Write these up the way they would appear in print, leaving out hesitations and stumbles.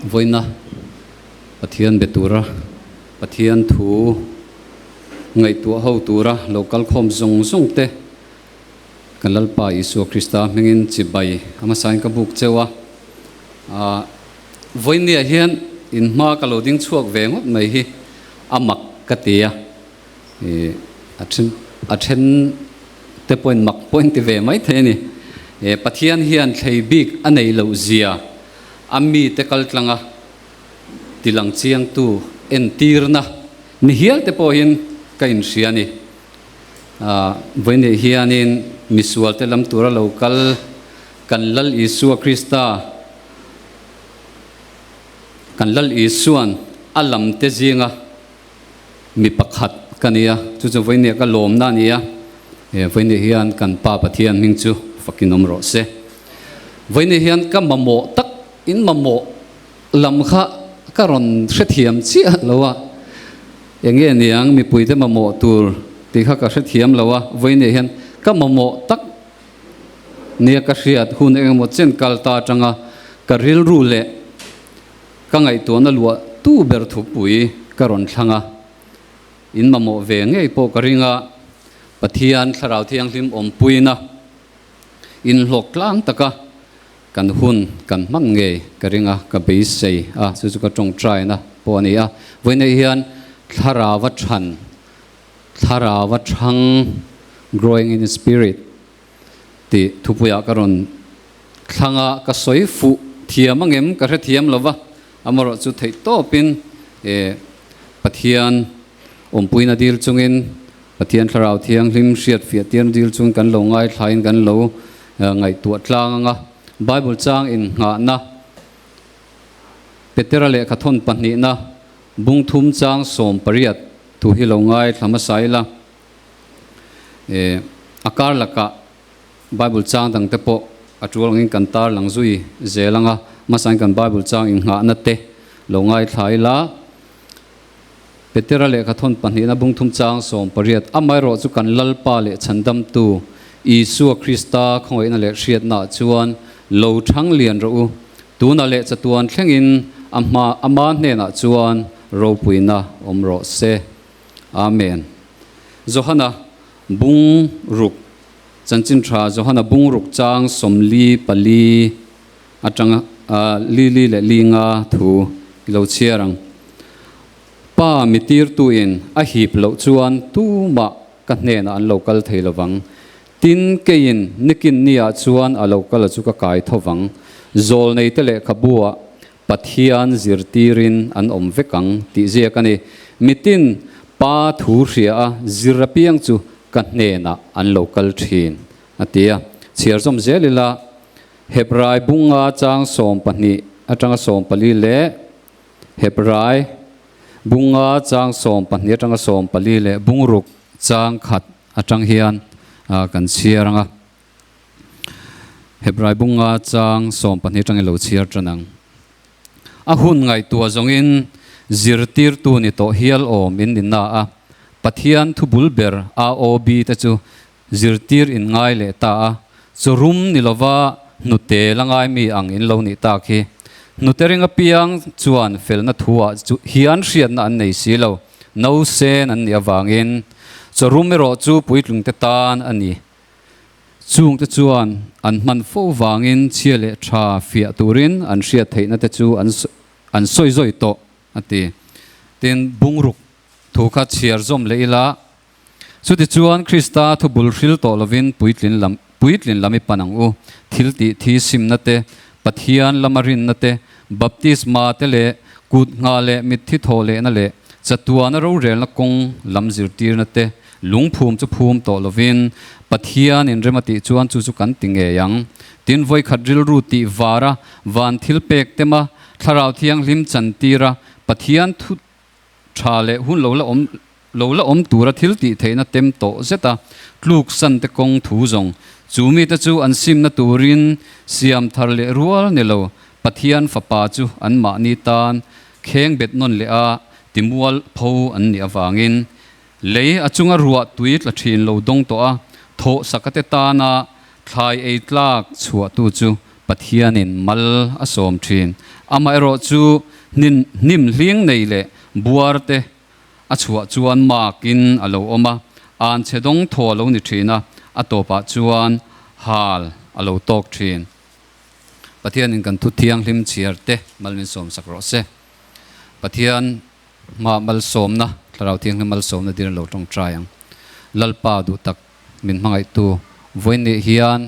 Vawiina Pathian be tura Pathian thu ngaihtuah ho tura lo kal khawm zawng zawng te kan Lalpa Isua Krista hmingin chibai a hmasain ka buk cheu a. Vawinia hian in hma ka lo ding chhuak ve ngawt mai hi a mak ka ti a. A then a then te pawhin mak pawhin ti ve mai thei a ni. Pathian hian thlei bik a nei loh zia a mite kal tlanga tilang chiangtu entirna ni hial te pawhin ka inhria a ni. Vawiin hianin misualte lam tura lo kal kan Lal Isua Krista kan Lal Isuan a lamte zinga Mi pakhat ka ni a, chu chu vawinia ka lawmna a ni a, he vawinia hian kan Pa Pathian hming chu fakin awm rawh se. Vawinia hian ka mamawh tak in mamawh lam kha ka rawn hrethiam chiah lo a, enge niang mipuite mamawh tur tih kha ka hrethiam lo a, vawinia hian ka mamawh tak nia ka hriat hun engemaw chen kal ta atanga ka rilru leh Ka ngaihtuahna luah tu ber thupui ka rawn thlang a, in mamawh ve ngei pawh ka ring a, Pathian Thlarau Thianghlim awmpuina inhlawk tlang taka kan hun kan hman ngei ka ring a, ka beisei a, chu chu ka tawngtaina pawh a ni a. Vawiinah hian Thlarauva chhan, Thlarauva chhang, Growing in Spirit, tih thupuiah ka rawn thlang a, ka sawi fuh thiam angem ka hrethiam lo va, amaherawh chu theih tawpin eh Pathian awmpuina dil chungin, Pathian Thlarau Thianghlim hriat fiah tirna dil chungin kan lo ngaithlain kan lo ngaihtuah tlang ang a, Bible chang innghahna Petera lehkhathawn pahnihna bungthum chang 18 thu hi lo ngaithla hmasa ila. A kar lakah Bible chang dang te pawh a tul angin kan tar lang zui zel ang a, hmasain kan Bible chang innghahna te lo ngaithla ila. Petera lehkhathawn pahnihna bungthum chang 18, Amaherawh chu kan Lalpa leh Chhandamtu Isua Krista khawngaihna leh hriatnaah chuan lo thang lian rawh u, tunah leh chatuan thlengin a hma ama hnenah chuan ropuina awm rawh se. Amen. Johana bung ruk chanchin tha Johana bung ruk chang 44 atanga li li leh li nga thu i lo chhiar ang. Pa mi tirtu in a hip loh chuan tumah ka hnenah an lo kal thei lovang. Tin, keiin nikin niah chuan a lo kal a chu ka kai tho vang. Zawlneite lehkhabu ah Pathian zirtirin an awm vek ang tih ziak a ni. Mitin Pa thu hria a zir apiang chu ka hnenah an lo kal thin, a ti a. Chhiar zawm zel ila, Hebrai bunga chang 12 atanga 14 leh Hebrai bunga chang 12 atanga 14 leh bungruk chang khat atang hian kan chhiar ang a. Hebrai bunga chang 12 atangin lo chhiar tan ang. A hun ngaihtuah zawngin zirtirtu ni tawh hial awm in ni na a, Pathian thu bul ber AOB te chu zirtir in ngai leh ta a, chu rum ni lova hnute la ngai mi ang in lo nih tak hi. Hnute ring apiang chuan felna thuah chu hian hriatna an nei si lo, no sen an nih avangin. Chaw rum erawh chu puitling te tan a ni. Chungte chuan an hman fo vangin chhia leh tha fiah turin an hriat theihna te chu an an sawi zawi tawh, a ti. Tin, bungruk thu kha chhiar zawm leh ila, chutichuan Krista thu bul hril tawh lovin puitlin lam puitlin lam i pan ang u. Thil tih thi simna te, Pathian lama rinna te, baptisma te leh kut nghah leh mitthi thawh lehna leh chatuana rorelna kawng lam zirtirna te, Lungphum chu phum tawh lovin Pathian in rem a tih chuan chu chu kan ti ngei ang. Tin, vawikhat rilru tih vara van thil pek tema Thlarau Thianghlim chantira Pathian thu tha leh hun lo la awm lo la awm tura thil tih theihna tem tawh zeta tluk san te kawng thu zawng chu mite chu an simna turin siam thar leh rual ni lo Pathian fapa chu anmahni tan kheng bet nawn leh a timual pho an nih avangin Lei a chunga ruah tui tla thin lo dawng tawh a, thawh sakate tana thlai ei tlak chhuahtu chu Pathianin mal a sawm thin. Amaherawhchu hnin hnim hling nei leh buar te a chhuah chuan makin a lo awm a, an chhe dawng thaw a lo ni thin a, a tawpah chuan hal a lo tawk thin. Pathianin kan thu thianghlim chhiar te mal min sawmsak rawh se. Pathian hma malsawmna, Thlarau Thianghlim malsawmna dir lo tawngtai ang. Lalpa duh tak min hmangaihtu vawiin hian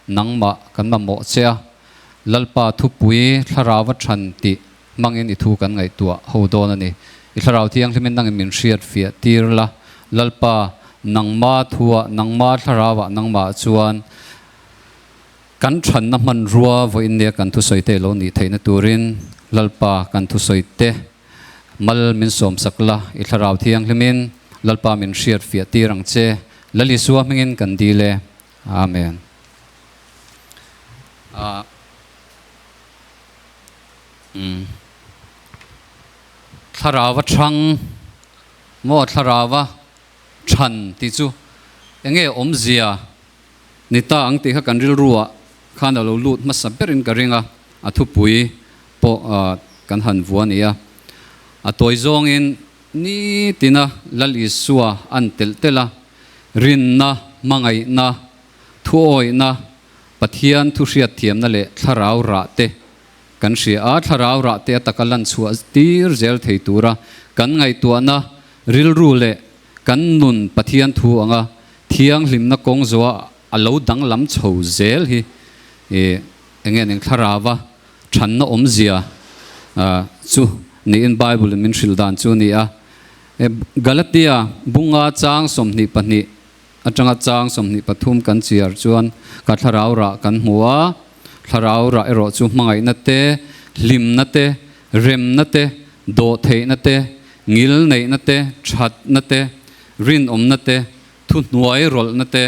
nangmah kan mamawh che a, Lalpa thupui Thlarauva than tih hmangin i thu kan ngaihtuah ho dawn a ni. I Thlarau Thianghlimin nangin min hriat fiah tir la, Lalpa nangma thuah, nangma Thlarauah nangmah chuan Kan thanna hmanrua vawiin nia kan thusawi te lo nih theihna turin Lalpa kan thusawi te mal min sawmsak la, i Thlarau Thianghlimin Lalpa min hriat fiah tir ang che, Lal Isua hmingin kan dil e. Amen. Thlarauva thang maw Thlarauva than tih chu enge awmzia? Ni ta ang tih kha kan rilruah khan a lo lut hmasa berin ka ring a, a thupui pawh kan han vua a ni a. A tawi zawngin nitina Lal Isua an telh telh a, rinna, hmangaihna, thuawihna, Pathian thu hriatthiamna leh thlarau rah te kan hria a, thlarau rah te a taka lan chhuah tir zel thei tura kan ngaihtuahna rilru leh kan nun Pathian thu anga Thianghlimna kawng zuah a lo danglam chho zel hi eng nge ning thlarauva thanna awmzia chu niin Bible in min hrilh dan chu a ni a. Galatia bunga chang 22 atanga chang 23 kan chiar chuan ka thlarau rah kan hmu a, thlarau rah erawh chu hmangaihna te, hlimna te, remna te, dawhtheihna te, ngilneihna te, thatna te, rinawmna te, thuhnuai rawlhna te,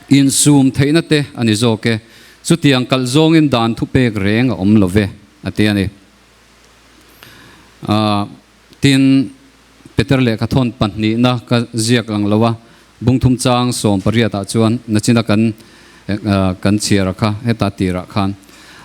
insum theihna te a ni zawk e. Chutiang kalh zawngin dan thupek reng a awm lo ve, a ti a ni. Tin, Peter lehkhathawn pahnihna ka ziak lang lo a, bungthum chang 18 ah chuan nachina kan kan chhiar a kha, heta tirah khan.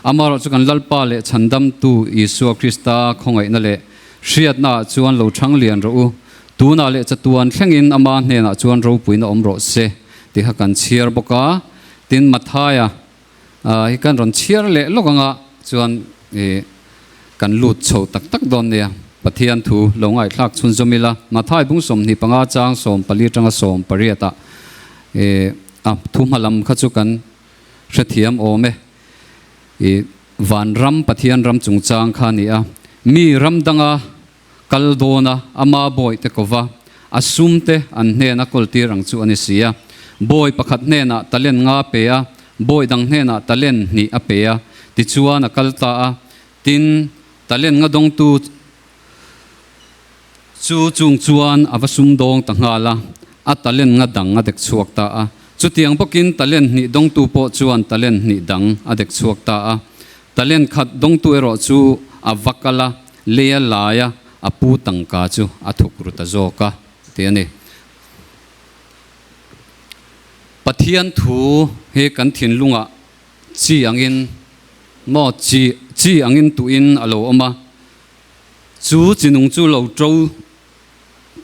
Amaherawhchu chu kan Lalpa leh Chhandamtu Isua Krista khawngaihna leh Hriatna ah chuan lo chhang lian rawh u, tunah leh chatuan thlengin ama hnenah chuan ropuina awm rawh se tih kha kan chhiar bawk a. Tin, Mathaia hi kan rawn chhiar leh lawk anga chuan i kan lut chho tak tak dawn nia. Pathian thu lo ngaihthlak chhunzawm ila, Mathai bung 25 chang 14 atanga 18 ah i a thu hma lam kha chu kan hrethiam awm e. I Vanram Pathian ram chungchang kha a ni a, mi ram danga kal dawna ama bawi te kova a sum te an hnena kawltir ang chu a ni si a. Bawi pakhat hnenah talent nga pe a, bawi dang hnenah talent hnih a pe a, tichuan a kal ta a. Tin, talent nga dawngtu Chu chung chuan a va sumdawng ta nghal a, a talent nga dang a dek chhuak ta a. Chutiang bawkin talent hnih dawngtu pawh chuan talent hnih dang a dek chhuak ta a. Talent khat dawngtu erawh chu a va kal a, lei a lai a, a pu tangka chu a thuk ru ta zawk a, tih a ni. Pathian thu hi kan thinlungah chi angin maw chi chi angin tuhin a lo awm a. Chu chinung chu lo to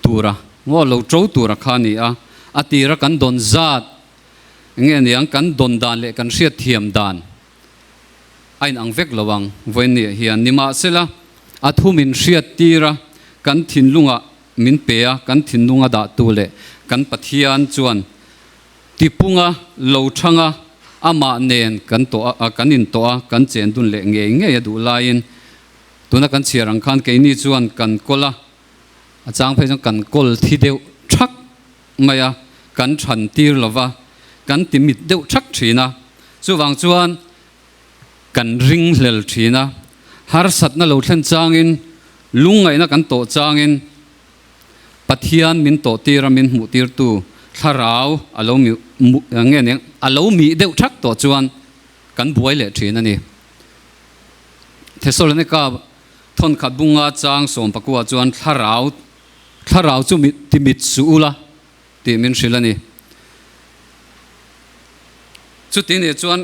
tura maw lo to tura kha a ni a, a tira kan dawn zat nge niang kan dawn dan leh kan hriat thiam dan a inang vek lo ang vawiinniah hian. Nimahsela a thu min hriat tira kan thinlungah min pe a, kan thinlunga dahtu leh kan Pathian chuan tipunga lo thanga amah nen kan tawh a, kan intawh a, kan chen dun leh ngei ngei a duh laiin Tuna kan chhiar ang khan keini chuan kan kawl a, a chang phei chuan kan kawl thi deuh thak mai a, kan than tir lo va, kan ti mit deuh thak thin a, chuvang chuan kan ring hlel thin a, harsatna lo thlen changin, lungngaihna kan tawh changin Pathian min tawh tir a, min hmuh tirtu thlarau a lo mi nge nia a lo mih deuh thak tawh chuan kan buai leh thin a ni. Thesalonika thawnkhat bunga chang 19 chuan thlarau thlarau chu ti mit suh ula tih min hrilh a ni. Chuti nih chuan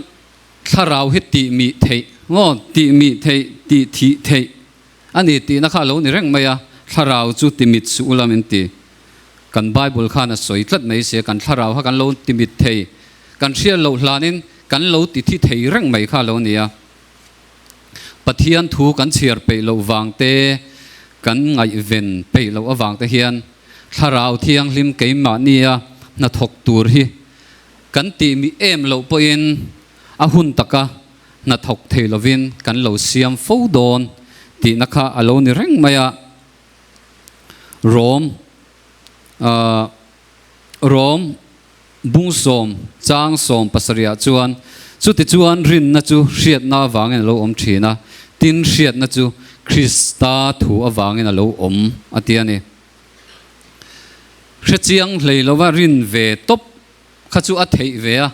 thlarau hi tih mih theih Maw tih mih theih, tih thih theih a ni tihna kha a lo ni reng mai a, thlarau chu timit suh ula min ti. Kan Bible khan a sawi tlat mai sia, kan thlarau kha kan lo timit thei, kan hriat loh hlanin kan lo ti thi thei reng mai kha a lo ni a. Pathian thu kan chhiar peih loh vang te, kan ngaihven peih loh avang te hian thlarau thianghlim keimahnia hnathawk tur hi kan tih mi em loh pawhin a hun taka hnathawk thei lovin kan lo siam fo dawn tihna kha a lo ni reng mai a. Rom Rom Bungsawm chang 17ah chuan, Chutichuan rinna chu hriatna avangin a lo awm thin a, tin hriatna chu Krista thu avangin a lo awm, a ti a ni. Hrechiang hlei lova rin ve tawp kha chu a theih ve a,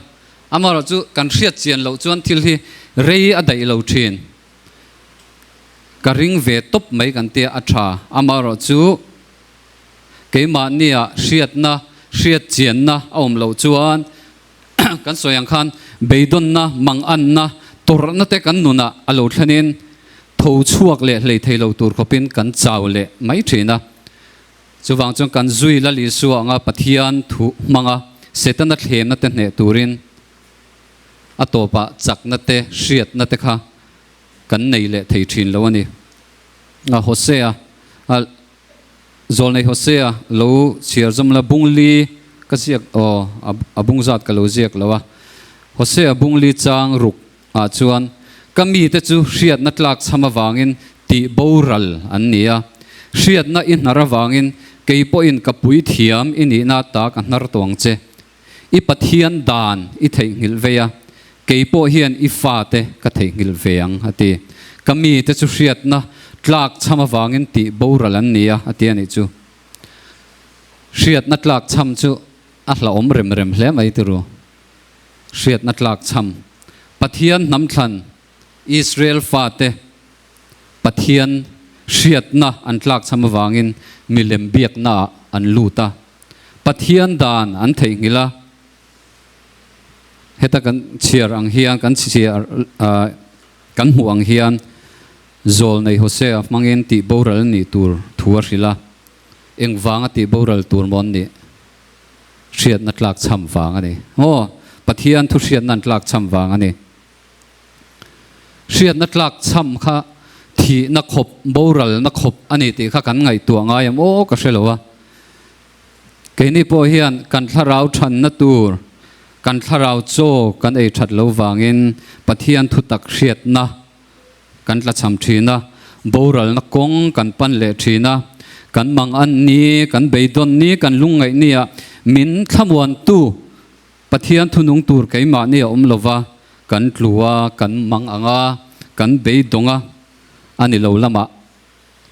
amaherawhchu kan hriat chian loh chuan thil hi rei a daih lo thin. Ka ring ve tawp mai kan tia a tha, amaherawhchu Keimahnia hriatna, hriatchianna a awm loh chuan kan sawi ang khan beidawnna, manganna, tawrhna te kan nunah a lo thlenin tho chhuak leh hlei thei lo tur khawpin kan chau leh mai thin a. Chuvang chuan kan zui Lal Isua anga Pathian thu hmanga Setana thlemna te hneh turin a tawpah chakna te, hriatna te kha kan nei leh thei thin lo a ni. Hosea a. Zawlnei Hosea lo chhiar zawm la bung li ka ziak aw a bung zat ka lo ziak lo a. Hosea bung li chang ruk ah chuan ka mite chu hriatna tlak chham avangin tih boral an ni a. Hriatna i hnar avangin kei pawhin ka puithiam i nihna ta ka hnar tawh ang che. I Pathian dan i theihnghilh vei a, kei pawh hian i fate ka theihnghilh ve ang, a ti. Ka mite chu hriatna tlak chham avangin tih boral an ni a, a ti a nih chu. Hriatna tlak chham chu a hlauhawm rem rem hle mai tiru. Hriatna tlak chham. Pathian hnamthlan Israel fate Pathian hriatna an tlak chham avangin milem biaknaah an lut a. Pathian dan an theihnghilh a, heta kan chhiar ang hian, kan chhiar kan hmuh ang hian Zawlnei Hosea hmangin tih boral nih tur thu a hrilh a, engvanga tih boral tur maw an nih? Hriatna tlak chham vang a ni. Aw, Pathian thu hriatna an tlak chham vang a ni. Hriatna tlak chham kha thihna khawp, boralna khawp a ni tih kha kan ngaihtuah ngai em aw ka hre lo a. Keini pawh hian kan thlarau thanna tur, kan thlarau chaw kan ei that lo vangin Pathian thutak hriatna kan tla chham thin a, boralna kawng kan pan leh thin a, kan mangan ni, kan beidawn ni, kan lungngaih ni ah min thlamuantu Pathian thunung tur keimahni a awm lova, kan tlu a, kan mang ang a, kan beidawng a, a ni lo lamah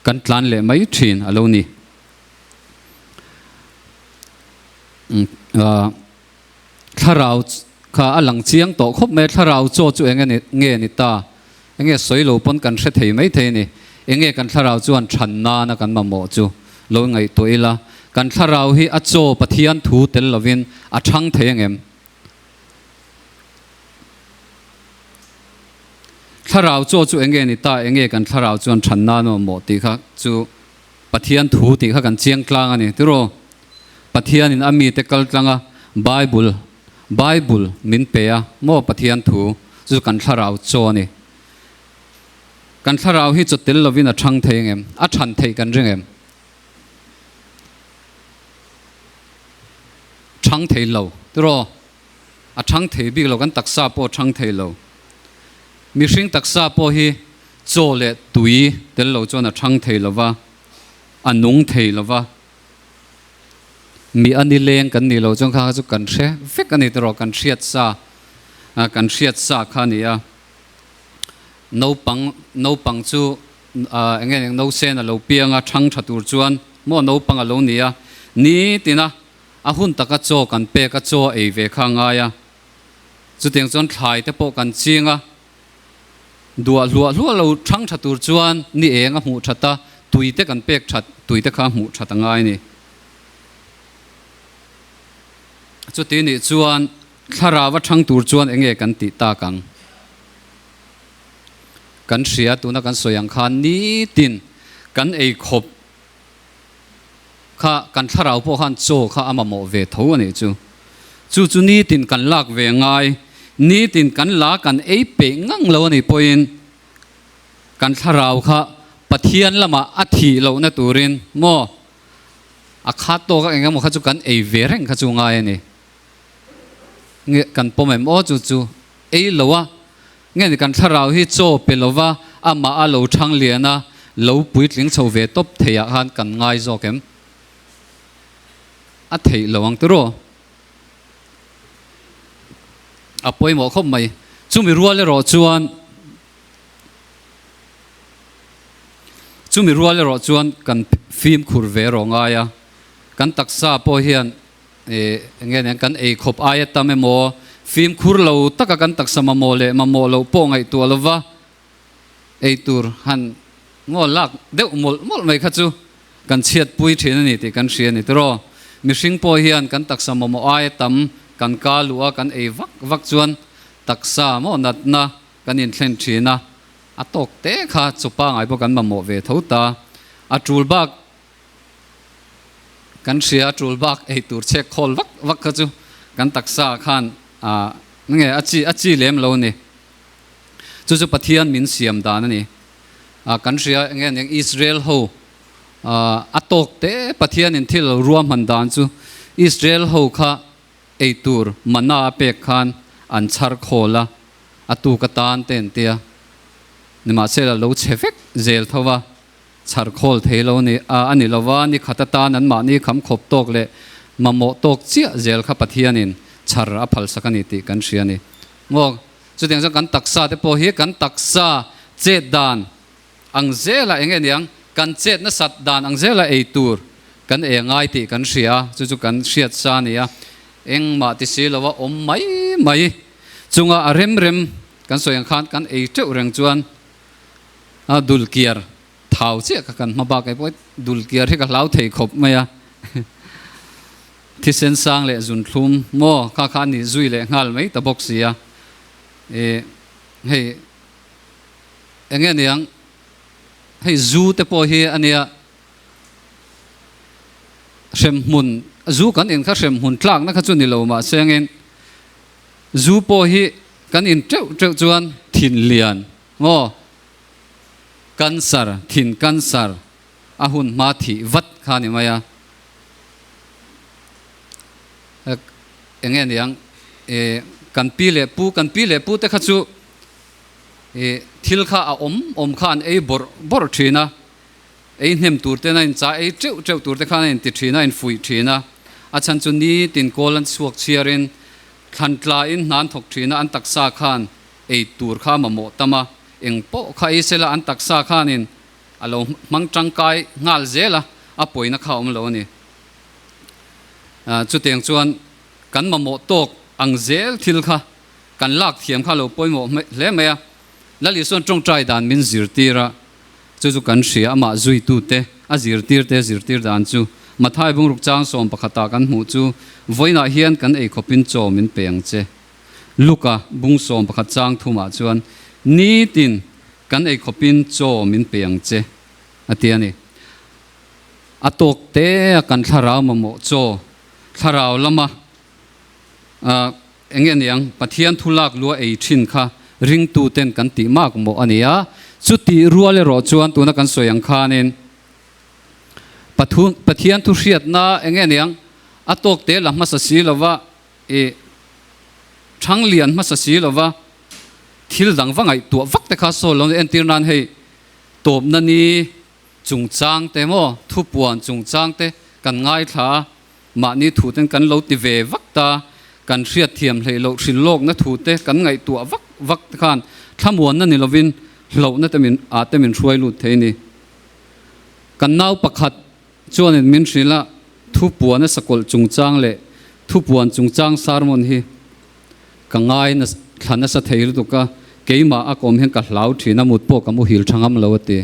kan tlan leh mai thin a lo ni. Thlarau kha a lang chiang tawh khawp mai a, thlarau chaw chu eng nge ni ta? Enge sawi lo pawn kan hre thei mai thei a ni. Enge kan thlarau chuan than nana kan mamawh chu lo ngaihtuah ila, kan thlarau hi a chaw Pathian thu tel lovin a thang thei angem? Thlarau chaw chu enge ni ta, enge kan thlarau chuan than nana mamawh tih kha chu Pathian thu tih kha kan chiang tlang a ni. Tiraw? Pathianin a mite kal tlanga Bible Bible min pe a maw Pathian thu chu kan thlarau chaw a ni. Kan thlarau hi chaw tel lovin a thang thei engem? A than theih kan ring em? Thang thei lo tiraw? A thang thei bik lo, kan taksa pawh a thang thei lo. Mihring taksa pawh hi chaw leh tui tel lo chuan a thang thei lo va, a nung thei lo va. Mi a ni leng kan nih loh chuan kha kha chu kan hre vek a ni tawh kan hriat sa kan hriat sa kha a ni a. Naupang naupang chu eng nge nausen a lo piang a thang tha tur chuan maw naupang a lo ni a, nitin a a hun taka chaw kan pek a chaw a ei ve kha a ngai a. Chutiang chuan thlai te pawh kan ching a. Duah hluah hluah lo thang tha tur chuan ni eng a hmuh that a, tui te kan pek that, tui te kha a hmuh that a ngai ni. Chuti nih chuan thlarau a thang tur chuan enge kan tih tak ang? Kan hria tuna kan sawi ang khan nitin kan ei khawp kha kan thlarau pawh khan chaw kha a mamawh ve tho a nih chu. Chu chu nitin kan lak ve ngai, nitin kan la kan ei peih ngang lo a nih pawhin kan thlarau kha Pathian lamah a thih lohna turin maw a khat tawk a eng emaw kha chu kan ei ve reng kha chu ngai a ni. Nge kan pawm em aw chu chu ei lo a, nge ni kan thlarau hi chaw pe lova amah a lo thang lian a, lo puitling chho ve tawp theiah khan kan ngai zawk em? A theih lo ang tiraw? A pawimawh khawp mai. Chumi rual erawh chuan chumi rual erawh chuan kan fimkhur ve erawh ngai a, kan taksa pawh hian Eng nge nen kan ei khawp aia tam emaw, fimkhur lo taka kan taksa mamawh leh mamawh loh pawh ngaihtuah lova ei tur han ngaw lak deuh mawlh mawlh mai kha chu kan chhiatpui thin a ni tih kan hria a ni tiraw. Mihring pawh hian kan taksa mamawh aia tam kan ka luh a, kan ei vak vak chuan taksa maw natna kan inthlen thin a, a tawk te kha chu pangai pawh kan mamawh ve tho ta. A tul bak Kan hria a tul bak ei tur chek khawl vak vak kha chu kan taksa khan nge a chi a chi lem lo a ni. Chu chu Pathian min siam dan a ni. Kan hria enge eng Israel ho a tawk te Pathian in thil lo ruahman dan chu Israel ho kha ei tur mana a pek khan an chhar khawl a, a tuk atan te an tia. Nimahsela lo chhe vek zel tho va. Chhar khawl thei lo ni a a ni lova, ni khat atan anmahni kham khawp tawk leh mamawh tawk chiah zel kha Pathianin chhar a phalsak a ni tih kan hria a ni. Maw? Chutiang chuan kan taksa te pawh hi kan taksa chet dan ang zela eng nge niang, kan chet nasat dan ang zela ei tur kan ei a ngai tih kan hria a, chu chu kan hriat sa a ni a. Engmah ti si lova awm mai mai chunga a rem rem kan sawi ang khan kan ei teuh reng chuan A dul kiar thau chiah kha kan hma bak ai pawh dul kiar hi ka hlau thei khawp mai a. Thisen sang leh zun thlum maw kha kha a ni zui leh nghal mai ta bawk si a. E hei eng nge niang hei zu te pawh hi a nia hremhmun zu kan in kha hremhmun tlakna kha chu ni lo mahse angin zu pawh hi kan in teuh teuh chuan thin lian Maw? Cancer, thin cancer a hun hma thih vat kha ni mai a. Eng nge niang? E, kan pi leh pu, kan pi leh pu te kha chu e, thil kha a awm awm kha an ei bawrh bawrh thin a. Ei hnem tur ten a incha ei teuh teuh tur te khan a inti thin a, a infuih thin a. A chhan chu nitin kawl an chhuak chhiarin thlan tlain hna an thawk thin a, an taksa khan ei tur kha a mamawh tam a, eng pawh kha ei sela an taksa khanin a lo hmang tangkai nghal zel a, a pawina kha a awm lo a ni. Chutiang chuan kan mamawh tawk ang zel thil kha kan lak thiam kha a lo pawimawh hle mai a. Lal Isuan tawngtai dan min zirtir a, chu chu kan hria, amah zuitute a zirtirte zirtir dan chu Mathai bungruk chang 11ah kan hmuh chu, Vawiinah hian kan eikhawpin chaw min pe ang che. Luka bung 11 chang thumah chuan, Nitin kan ei khawpin chaw min pe ang che, a ti a ni. A tawk te a kan thlarau mamawh chaw, thlarau lama eng nge niang, Pathian thu lak lua ei thin kha ringtuten kan tih mak mawh a ni a. Chutih rual erawh chuan tuna kan sawi ang khanin Pathian thu hriatna eng nge niang, a tawk te la hmasa si lova, I thang lian hmasa si lova thil dang va ngaihtuah vak te kha sawi lo entir nan hei tawpna ni chungchang te maw thupuan chungchang te kan ngaithla a, mahni thu ten kan lo ti ve vak ta, kan hriatthiam hleih loh hrilhlawkna thu te kan ngaihtuah vak vak te khan thlamuanna ni lovin hlauhna te min ah te min hruai lut thei a ni. Kan nau pakhat Chuanin min hrilh a, thupuan a sakawlh chungchang leh thupuan chungchang sermon hi ka ngai thla nasa thei lutuk a, keimah a kawm hian ka hlau thin a, mut pawh ka muhil tha ngam lo a ti.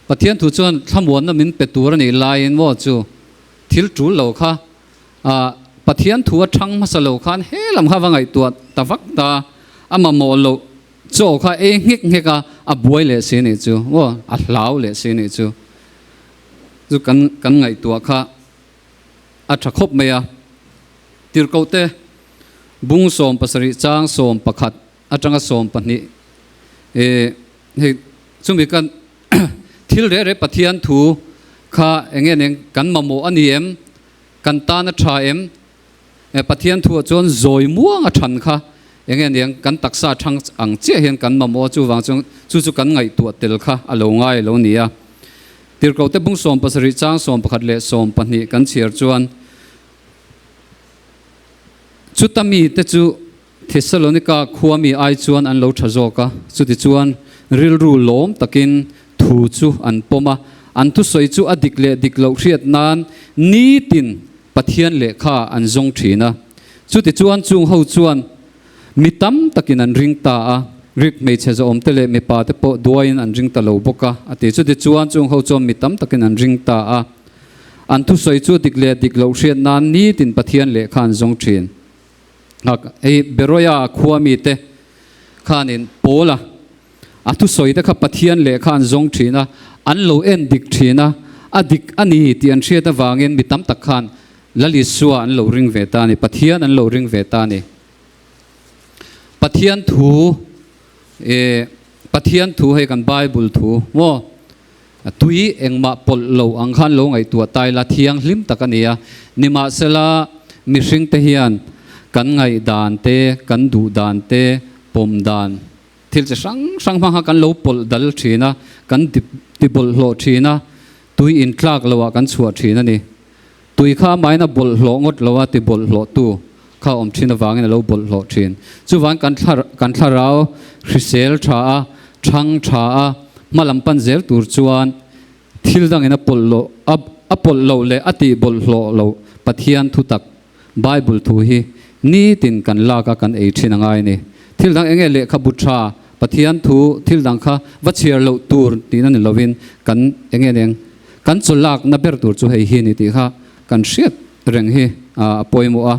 Pathian thu chuan thlamuanna min pe tur a nih laiin maw chu thil tul lo kha. Pathian thu a thang hmasa lo khan he lam kha va ngaihtuah ta vak ta, a mamawh loh chaw kha ei nghek nghek a, a buai leh si nih chu maw, a hlau leh si nih chu. Chu kan kan ngaihtuah kha a tha khawp mai a. Tirhkohte bung 17 chang 11 atanga 12 eh hei chumi kan thil reh reh Pathian thu kha eng nge nen kan mamawh a ni em, kan tan a tha em, Pathian thu ah chuan zawi muang a than kha eng nge nen kan taksa thang ang chiah hian kan mamawh a, chuvang chuan chu chu kan ngaihtuah tel kha a lo ngai lo ni a. Tirhkohte bung 17 chang 11 leh 12 kan chhiar chuan chuta mite chu Thessalonika khua mi ai chuan an lo tha zawk a, chutichuan rilru lawm takin thu chu an pawm a, an thusawi chu a dik leh dik loh hriat nan nitin Pathian lehkha an zawng thin a. Chutichuan chung ho chuan mi tam takin an ring ta a, Greek hmeichhe zawhawmte leh mipa te pawh duaiin an ring ta lo bawk a, a ti. Chutichuan chung ho chuan mi tam takin an ring ta a, an thusawi chu dik leh dik loh hriat nan nitin Pathian lehkha an zawng thin. Hei Beroia khua mite khanin Paula a thusawi te kha Pathian lehkha an zawng thin a, an lo en dik thin a, a dik a ni tih an hriat avangin mi tam tak khan Lal Isua an lo ring ve ta a ni, Pathian an lo ring ve ta a ni. Pathian thu eh Pathian thu hei kan Bible thu maw tui engmah pawlh lo ang khan lo ngaihtuah ta ila thianghlim tak a ni a, nimahsela mihring te hian kan ngaihdan te, kan duh dan te, pawm dan thil chi hrang hrang hmang kha kan lo pawlh dal thin a, kan ti bawlhhlawh thin a, tui intlak loh ah kan chhuah thin a ni. Tui kha amahin a bawlhhlawh ngawt lo a, ti bawlhhlawh tu kha awm thin avangin a lo bawlhhlawh thin. Chuvang kan kan thlarau hrisel tha a, thang tha a, hma lam pan zel tur chuan thil dangin a pawlh loh a a pawlh loh leh a tih bawlhhlawh loh Pathian thutak Bible thu hi nitin kan lak a kan ei thin a ngai a ni. Thil dang enge lehkhabu tha Pathian thu thil dang kha va chhiar loh tur tihna ni lovin kan enge neng kan chaw lakna ber tur chu hei hi ni tih kha kan hriat reng hi a pawimawh a.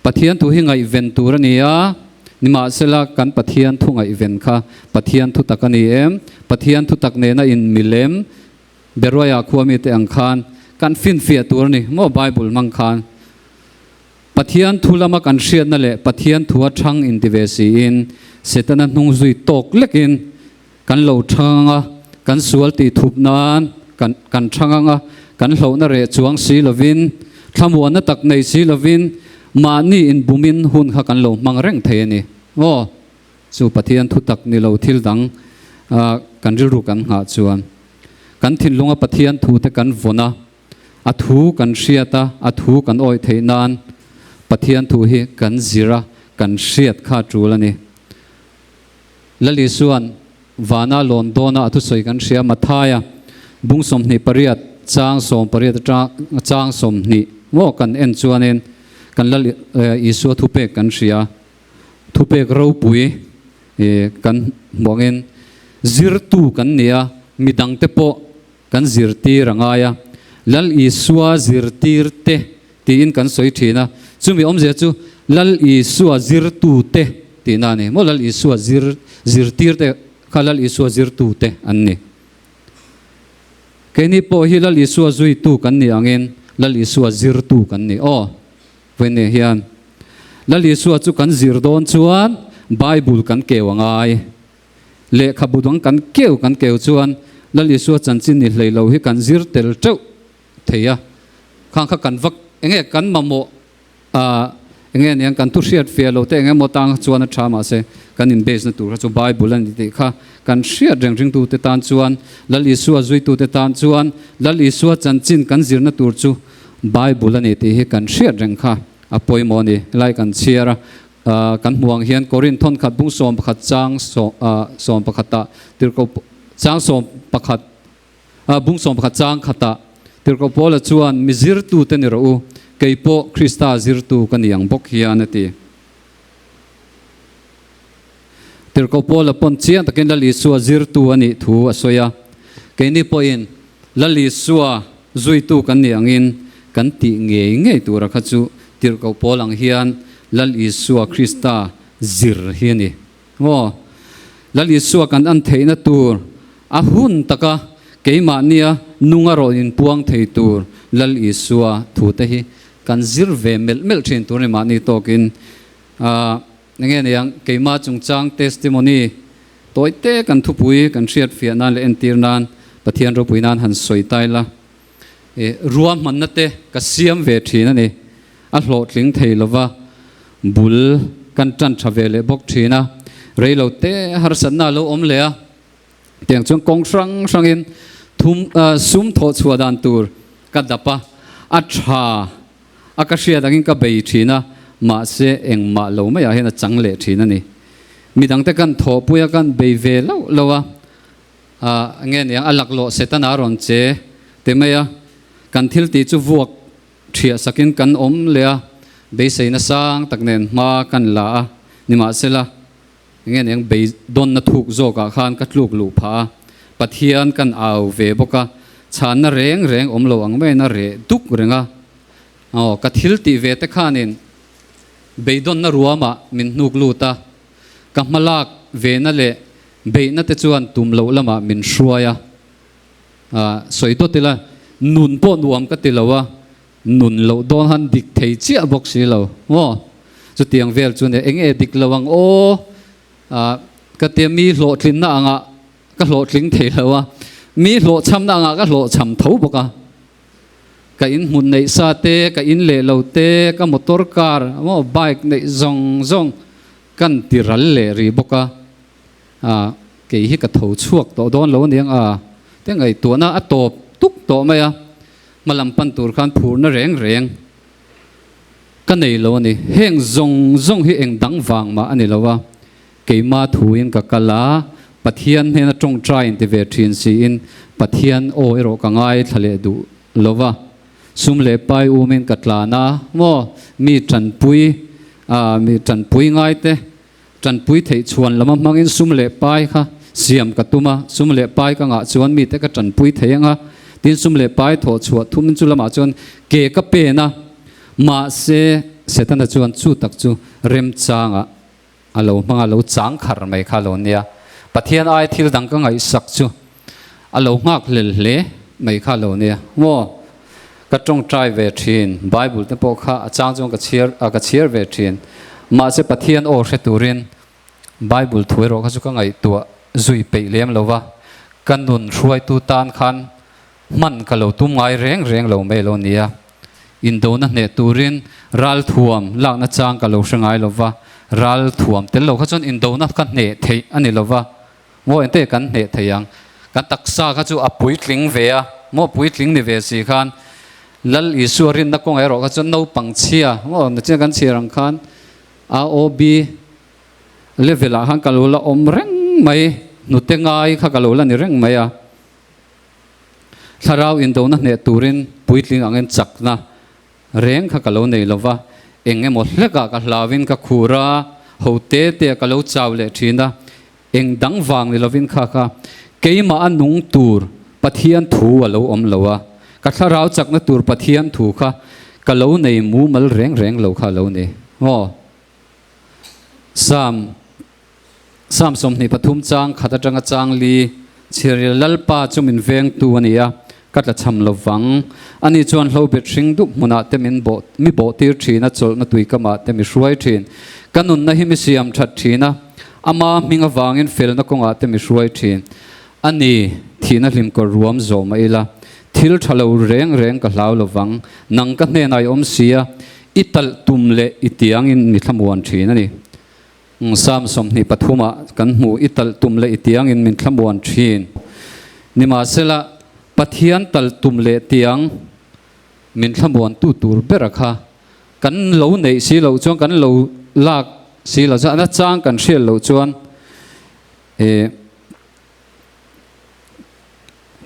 Pathian thu hi ngaihven tur a ni a, nimahsela kan Pathian thu ngaihven kha Pathian thu tak a ni em? Pathian thu tak nena inmilem Beroia khua mite ang khan kan finfiah tur a ni maw Bible hmang khan. Pathian thu lama kan hriatna leh Pathian thua thang inti ve siin Setana hnung zui tawk lekin kan lo thang anga, kan sual tih thup nan kan kan thang anga, kan hlauhna reh chuang si lovin, thlamuanna tak nei si lovin mahni inbumin hun kha kan lo hmang reng thei a ni. Aw, chu Pathian thu tak ni lo thil dang kan rilru kan nghah chuan kan thinlunga Pathian thu te kan vawn a, a thu kan hriat a, a thu kan awih theih nan Pathian thu hi kan zir a, kan hriat kha tul a ni. Lal Isua'n vana lawn dawna a thusawi kan hria Mathaia bung 28 chang 18 atang chang 20 maw kan en chuanin kan Lal Isua thupek kan hria thupek ropui kan hmuangin zirtu kan ni a midangte pawh kan zirtir a ngai a, Lal Isua zirtir te tiin kan sawi thin a, chumi awmzia chu Lal Isua zirtu te tihna a ni maw, Lal Isua zir zirtir te kha Lal Isua zirtu te an ni. Keini pawh hi Lal Isua zuitu kan ni angin Lal Isua zirtu kan ni aw. Vawiin hian Lal Isua chu kan zir dawn chuan Bible kan keu a ngai. Lehkhabu dang kan keu kan keu chuan Lal Isua chanchin ni hlei lo hi kan zir tel teuh thei a. Khang kha kan vak enge kan mamawh ah enge niang kan thu hriat fiah lo te eng emaw tang chuan a tha mahse kan in base na tur kha chu Bible a ni tih kha kan hriat reng ringtu te tan chuan Lal Isua zuitu te tan chuan Lal Isua chanchin kan zirna tur chu Bible a ni tih hi kan hriat reng kha a pawimawh a ni. Helai kan chhiar a. Kan hmuh ang hian Korin thawnkhat bung 11 chang 11 ah tirhkoh chang 11 bung 11 chang khatah tirhkoh Paula chuan mi zirtute ni rawh u, kei pawh Krista zirtu ka ni ang bawk hian a ti. Tirhkoh Paula pawn chiang takin Lal Isua zirtu a nih thu a sawi a, keini pawhin Lal Isua zuitu kan nih angin kan tih ngei ngei tura kha chu. Tirhkoh pawl ang hian Lal Isua Krista zir hi a ni. Aw, Lal Isua kan an theihna tur a hun taka keimahnia nunga rawn inpuang thei tur Lal Isua thute hi kan zir ve melh melh thin tur a ni mahni tawkin. Aa, enge niang keimah chungchang testimony tawi te kan thupui kan hriat fiah nan leh entir nan Pathian ropui nan han sawi tai la. E, ruahmanna te ka siam ve thin a ni. A hlawhtling thei lova, bul kan tan tha ve leh bawk thin a. Rei lo te harsatna a lo awm leh a. Tiang chuan kawng hrang hrangin thum sum thawh chhuah dan tur ka dap a, a tha a ka hriat angin ka bei thin a, mahse engmah lo maiah hian a chang leh thin a ni. Midangte kan thawhpui a, kan bei ve loh loh a, a nge niang a laklawh Setana a rawn che te mai a, kan thil tih chu vuak thiah sakin kan awm leh a, beiseina sang tak nen hma kan la a, nimahsela nge niang beidawnna thuk zawkah khan ka tluk luh phah a, Pathian kan au ve bawk a, chhanna reng reng awm lo ang maiin a reh duk reng a, aw ka thil tih ve te khanin beidawnna ruamah min hnuk lut a, ka hmalak vena leh Beihna te chuan tum loh lamah min hruai a, sawi dawt ila nun pawh nuam ka ti lo a, nun loh dawn han dik thei chiah bawk si lo maw? Chutiang vel chu nia eng nge dik lo ang aw? Ka tia mi hlawhtlinna angah ka hlawhtling thei lo a, mi hlawhchhamna angah ka hlawhchham tho bawk a. Ka in hmun neih sa te, ka in leh lo te, ka motor car maw bike neih zawng zawng kan ti ral leh rih bawk a. A, kei hi ka tho chhuak tawh dawn lo aniang a, te ngaihtuahna a tawp tuk tawh mai a, hma lam pan tur khan phurna reng reng ka nei lo a ni. Heng zawng zawng hi eng dang vang mah a ni lo a, keima thuin ka kal a, Pathian hnena tawngtai inti ve thin siin Pathian aw erawh ka ngaithla leh duh lo va, sum leh pai umin ka tlan a, maw mi tanpui, mi tanpui ngaite Tanpui theih chhuan lama hmangin sum leh pai kha siam ka tum a, sum leh pai ka ngah chuan mite ka tanpui thei ang a, tin sum leh pai thawh chhuah thum chu lamah chuan ke ka pen a, mahse Setana chuan chu tak chu remchangah a lo hmang a, lo chang khar mai kha a lo nia. Pathian ai thil dang ka ngaihsak chu a lo nghak hlel hle mai kha a lo nia. Maw? Ka tawngtai ve thin, Bible te pawh kha a chang chuan ka chhiar a ka chhiar ve thin. Mahse Pathian aw hre turin Bible thu erawh kha chu ka ngaihtuah zui peih lem lo va, ka nun hruaitu tan khan hman ka lo tum ngai reng reng lo mai lo nia. Indona hneh turin ral thuam lakna chang ka lo hre ngai lo va, ral thuam tel lo kha chuan indona ka hneh theih a ni lo va. Maw engte kan hneh thei ang? Kan taksa kha chu a puitling ve a, maw puitling ni ve si khan Lal Isua rinna kawngah erawh kha chuan naupang chhia, maw nachina kan chhiar ang khan AOB level ah khan ka lo la awm reng mai, hnute ngai kha ka lo la ni reng mai a. Thlarau indona hneh turin puitling angin chakna Reng kha ka lo nei lo va, eng emaw hlekah ka hlauin ka khur a, ho te te ka lo chau leh thin a, eng dang vang ni lovin kha kha keimah a nung tur Pathian thu a lo awm lo a, ka thlarau chakna tur Pathian thu kha ka lo nei mumal reng reng lo kha a lo ni. Aw. Psalm Psalm 23 chang khat atanga chang li chhiaril Lalpa chu min vengtu a ni a, ka tla cham lo vang. Ani chuan hlobet hring dup hmunah te min bawh mi bawhtir thin a, chawlhna tuikamah te mi hruai thin. Ka nunna hi mi siam that thin a, ama hming avangin felna kawngah te mi hruai thin. A ni, thihna hlim kawr ruam zawh mah ila, thil tha lo reng reng ka hlau lo vang. Nang ka hnenah i awm si a, i talh tum leh i tiangin mi thlamuan thin a ni. Psalm 23 ah kan hmu, I talh tum leh i tiangin min thlamuan thin. Nimahsela, Pathian talh tum leh tiang min thlamuantu tur bera kha kan lo neih si loh chuan, kan lo lak si loh chuan, a nachang kan hriat loh chuan eh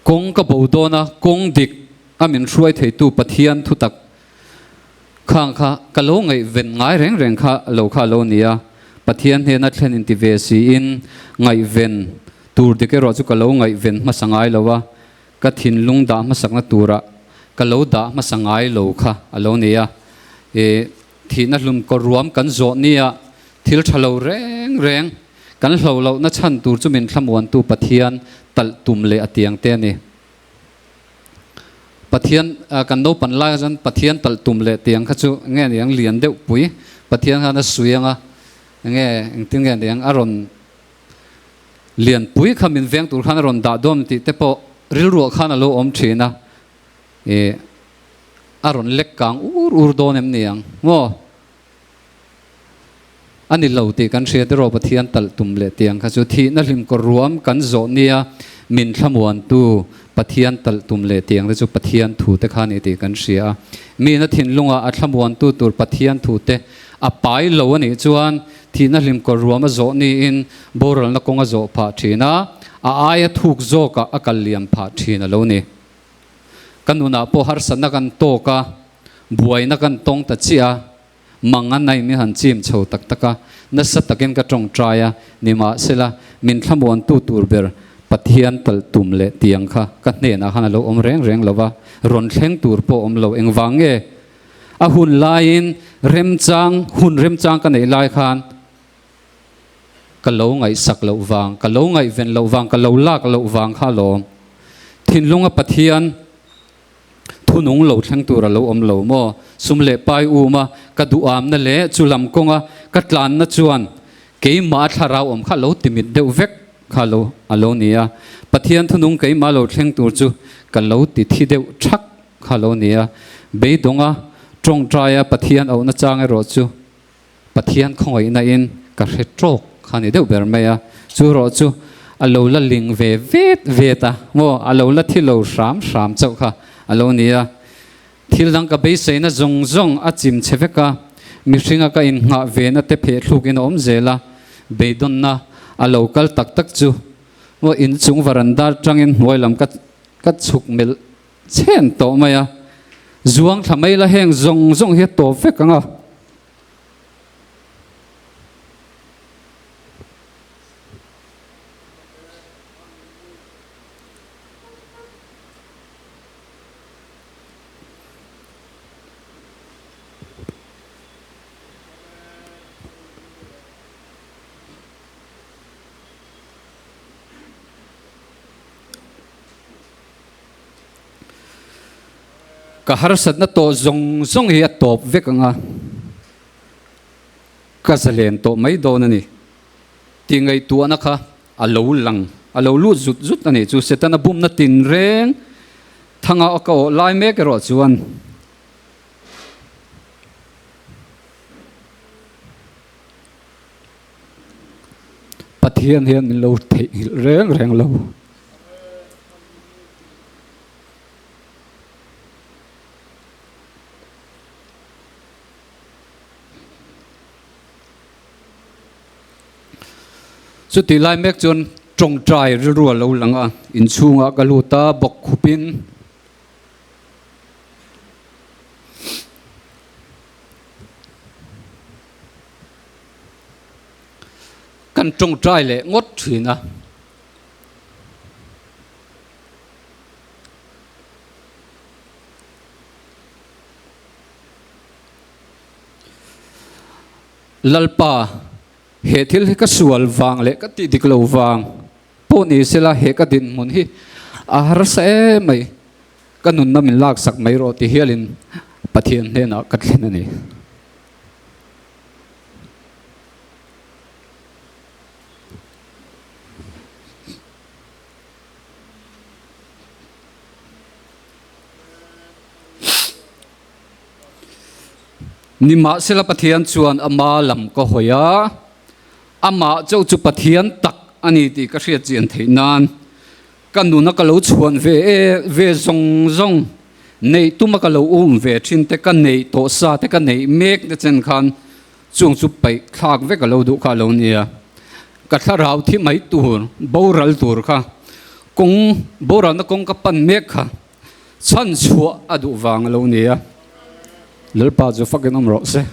kawng ka bo dawn a, kawng dik a min hruai theitu Pathian thutak Khang kha ka lo ngaihven ngai reng reng kha lo kha lo nia, Pathian hnena thlen inti ve siin ngaihven tur dik erawh chu ka lo ngaihven hmasa ngai lo a, ka thinlung dah hmasakna turah ka lo dah hmasa ngai lo kha a lo nia. E. Thihna hlum kaw ruam kan zawh nia thil tha lo reng reng kan hlo lohna chhan tur chu min thlamuantu Pathian talh tum leh a tiang te a ni. Pathian kan naupan lai kha chuan Pathian talh tum leh tiang kha chu nge niang lian deuh pui Pathian khan a sui anga nge engtin nge niang a rawn lian pui kha min veng tur khan a rawn dah dawn tih te pawh rilruah khan a lo awm thin a ih a rawn lek kang ur ur dawn em niang maw? A ni lo tih kan hria tiraw Pathian talh tum leh tiang kha chu thihna hlim kawr ruam kan zawh nia min thlamuantu Pathian talh tum leh tiang te chu Pathian thu te kha a ni tih kan hria a. Mina thinlungah a thlamuantu tur Pathian thu te a pai lo a nih chuan thihna hlim kawr ruam a zawh niin boralna kawng a zawh phah thin a, a aia thuk zawkah a kal liam phah thin a lo ni. Ka nunah pawh harsatna kan tawk a, buaina kan tawng ta chiah a, mang a nai min han chim chho tak tak a, nasa takin ka tawngtai a, nimahsela min thlamuantu tur ber Pathian talh tum leh tiang kha ka hnenah khan a lo awm reng reng lo va, rawn thleng tur pawh awm lo. Engvang nge? A hun laiin remchang, hun remchang ka neih lai khan ka lo ngaihsak loh vang, ka lo ngaihven loh vang, ka lo lak loh vang kha alawm. Thinlunga Pathian. Thunung lo thleng tur a lo awm lo maw? Sum leh pai um a, ka duhamna leh chu lam kawnga ka tlanna chuan keimah a thlarau awm kha lo timit deuh vek kha lo a lo ni a. Pathian thunung keimah lo thleng tur chu ka lo ti thi deuh thak kha lo ni a. Beidawnga tawngtaia Pathian auhna chang erawh chu Pathian khawngaihna in ka hre tawk kha ni deuh ber mai a, chu rawh chu a lo la ling ve vet vet a, maw a lo la thi lo hram hram chauh kha a lo ni a. Thil dang ka beiseina zawng zawng a chim che vek a, mihringa ka innghah ve na te pheh thluk in a awm zel a, beidawnna a lo kal tak tak chu maw inchung varanda tangin hnuai lam ka ka chhuk melh chhen tawh mai a, zuang thla mai la heng zawng zawng hi a tawp vek ang a. Ka harsatna tawh zawng zawng hi a tawp vek ang a, ka zalen tawh mai dawn a ni tih ngaihtuahna kha a lo lang, a lo lut zut zut a nih chu. Setana bumna tinreng thanga ka awh lai mek erawh chuan Pathian hian min lo theihnghilh reng reng lo. Chutih lai mek chuan tawngtai rilru a lo lang a, inchhungah ka lut a, bawk khupin Kan tawngtai leh ngawt thin a. Lalpa, he thil hi ka sual vang leh ka tih dik lo vang pawh ni sela he ka dinhmun hi a harsa em mai. Ka nunna min laksak mai rawh ti hialin Pathian hnenah ka thlen a ni. Nimahsela Pathian chuan ama lam ka hawi a, amah chauh chu Pathian tak a ni tih ka hriat chian theih nan Ka nuna ka lo chhuan ve e, ve zawng zawng, neih tuma ka lo um ve thin te, ka neih tawh sa te, ka neih mek te chen khan chung chu paih thlak vek a lo duh kha a lo nia. Ka thlarau thi mai tur, boral tur kha, kawng, boralna kawng ka pan mek kha chhan chhuah a duh vang a lo nia. Lalpa chu fakin awm rawh se.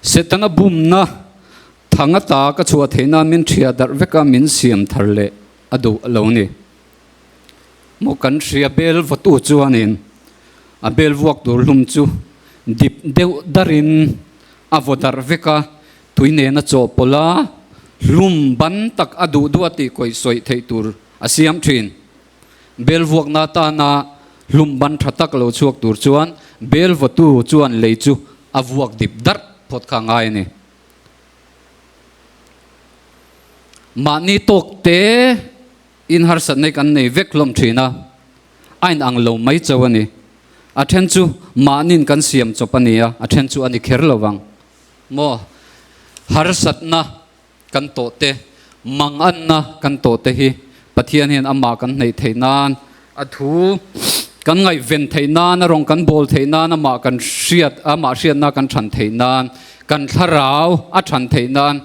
Setana bumna Thang ata ka chhuah theih nan min hria darh vek a, min siam thar leh a duh a lo ni. Maw kan hria bel vawtu chuanin. A bel vuak tur hlum chu dip deuh darin a vaw darh vek a, tui nena chawhpawlh a, hlum ban tak a duh duh a tih kawih sawi theih tur a siam thin. Bel vuakna atana hlum ban tha tak lo chhuak tur chuan bel vawtu chuan lei chu a vuak dip darh phawt kha a ngai a ni. Mahni tawk te in harsatna hi kan nei vek hlawm thin a, a inang lo mai chauh a ni. A then chu mahnin kan siam chawp a ni a, a then chu a ni kher lo vang. Maw? Harsatna kan tawh te, manganna kan tawh te hi Pathian hian amah kan hneih theih nan, a thu kan ngaihven theih nan, a rawng kan bawl theih nan, amah kan hriat, amah hriatna kan than theih nan, kan thlarau a than theih nan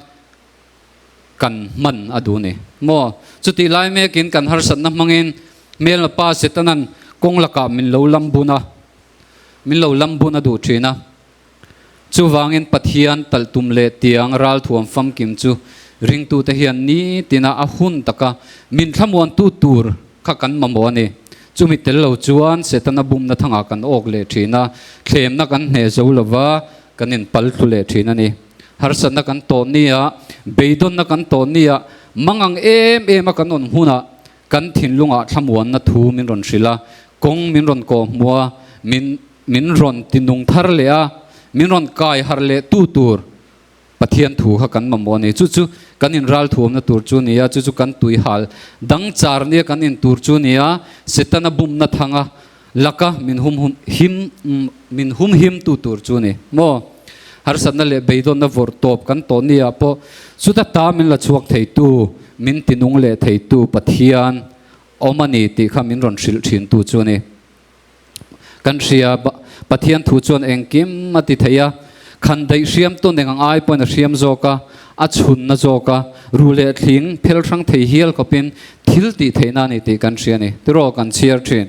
kan hman a duh ni maw? Chutih lai mekin kan harsatna hmangin hmelma pa Setanan kawng lakah min lo lam bun a, min lo lam bun a duh thin a. Chuvangin Pathian talh tum leh tiang ralthuam famkim chu ringtute hian nitina a hun taka min thlamuantu tur kha kan mamawh a ni. Chumi tel lo chuan Setana bumna thangah kan awk leh thin a, thlemna kan hneh zo lova kan inpal thlu leh thin a ni. Harsatna kan tawh nia, beidawnna kan tawh nia, mangang em em a kan awn hmunah kan thinlungah thlamuanna thu min rawn hrilh a, kawng min rawn kawh hmuh a, min min rawn tinung thar leh a, min rawn kai harh leh tu tur Pathian thu kha kan mamawh a ni. Chu chu kan inralthuamna tur chu a ni a, chu chu kan tuihal dang char nia kan in tur chu a ni a, Setana bumna thanga laka min hum hum him min hum him tu tur chu a ni maw? Harsatna leh beidawnna vawrh tawp kan tawh ni ah pawh chuta ta min la chhuak thei tu, min tinung leh thei tu Pathian awm a ni tih kha min rawn hrilh thin tu chu a ni. Kan hria, Pathian thu chuan engkim a ti thei a, khan daih hriam tun eng ang ai pawhin a hriam zawk a, a chhunna zawk a, ru leh thling phel hrang thei hial khawpin thil tih theihna a ni tih kan hria a ni. Tiraw kan chhiar thin.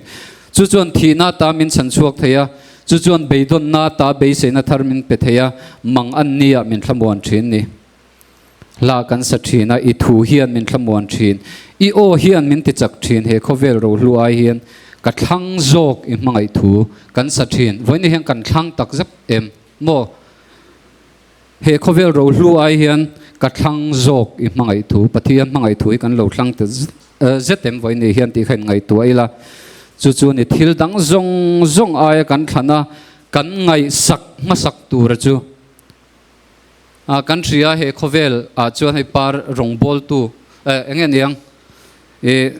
Chu chuan thihna ata min chhan chhuak thei a, chu chuan beidawnna ata beiseina thar min pe thei a, mang an nia min thlamuan thin ni. Hla kan sa thin a, i thu hian min thlamuan thin, i aw hian min tichak thin, he khawvel rohlu ai hian ka thlang zawk i hmangaih thu kan sa thin. Vawiin hian kan thlang tak zep em maw? He khawvel rohlu ai hian ka thlang zawk i hmangaih thu, Pathian hmangaih thu hi kan lo thlang ta zet em vawiin hian tih kha in ngaihtuah ila. Chu chu ni thil dang zawng zawng aia kan thlan a, kan ngaihsak hmasak tura chu. A kan hria he khawvel ah chuan hei par rawngbawltu eh eng nge niang ih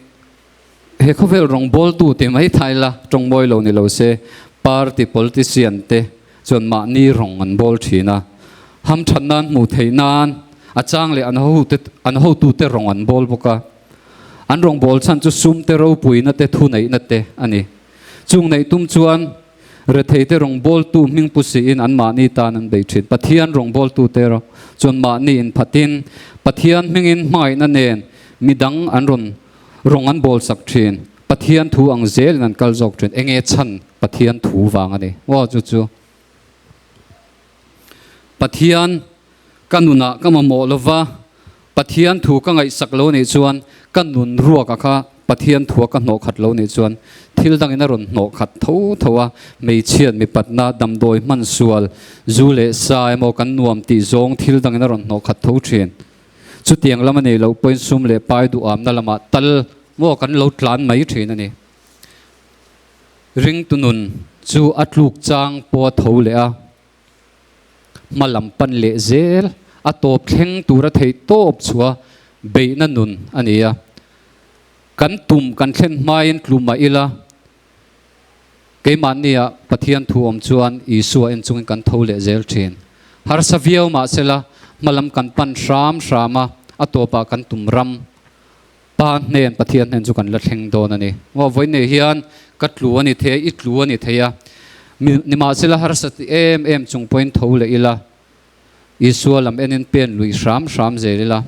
he khawvel rawngbawltu tih mai thai la tawng mawi lo ni lo se party politician te chuan mahni rawng an bawl thin a hamthat nan hmuh theih nan a chang leh an ho te an hotu te rawng an bawl bawk a an rawngbâwl chhan chu sum te ropuina te thuneihna te a ni chung neih tum chuan Retheite rawngbawltu hming pu siin anmahni tan an bei thin. Pathian rawngbawltute erawh chuan mahni inphatin Pathian hmingin hmangaihna nen midang an rawn rawng an bawlsak thin. Pathian thu ang zelin an kal zawk thin. Enge chhan Pathian thu vang a ni. Aw chu chu Pathian ka nunah ka mamawh lova Pathian thu ka ngaihsak lo nih chuan ka nun ruaka kha Pathian thua ka hnawh khat lo nih chuan thil dangin a rawn hnawh khat tho tho a, hmeichhiat mipatna, damdawi hman sual, zu leh sa emaw kan nuam tih zawng thil dangin a rawn hnawh khat tho thin. Chutiang lam a nei loh pawhin sum leh pai duhamna lamah tal maw kan lo tlan mai thin a ni. Ringtu nun chu a tluk chang pawh a tho leh a. Hma lam pan leh zel a tawp thleng tura theih tawp chhuah beihna nun a ni a. Kan tum kan thlen hmain tlu mah ila, keimahnia Pathian thu awm chuan Isua en chungin kan tho leh zel thin. Harsa viau mah sela hma lam kan pan hram hram a, a tawpah kan tum ram Pa hnen Pathian hnen chu kan la thleng dawn a ni. Aw vawiin nei hian ka tlu a ni thei a, i tlu a ni thei a. Nimahsela harsa ti em em chung pawhin tho leh ila, Isua lam enin pen lui hram hram zel ila,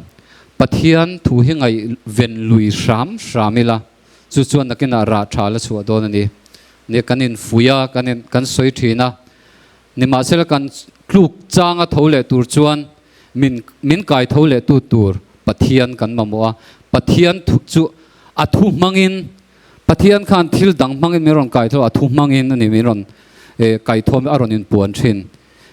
Pathian thu hi ngaihven lui hram hram ila, chu chuan nakinah rah tha la chhuah dawn a ni. Nia kan infuih a, kan in kan sawi thin a. Nimahsela kan tluk changa tho leh tur chuan min min kai tho leh tu tur Pathian kan mamawh a, Pathian thu chu a thu hmangin Pathian khan thil dang hmangin min rawn kai tho a, thu hmangin a ni min rawn kai tho a rawn inpuan thin.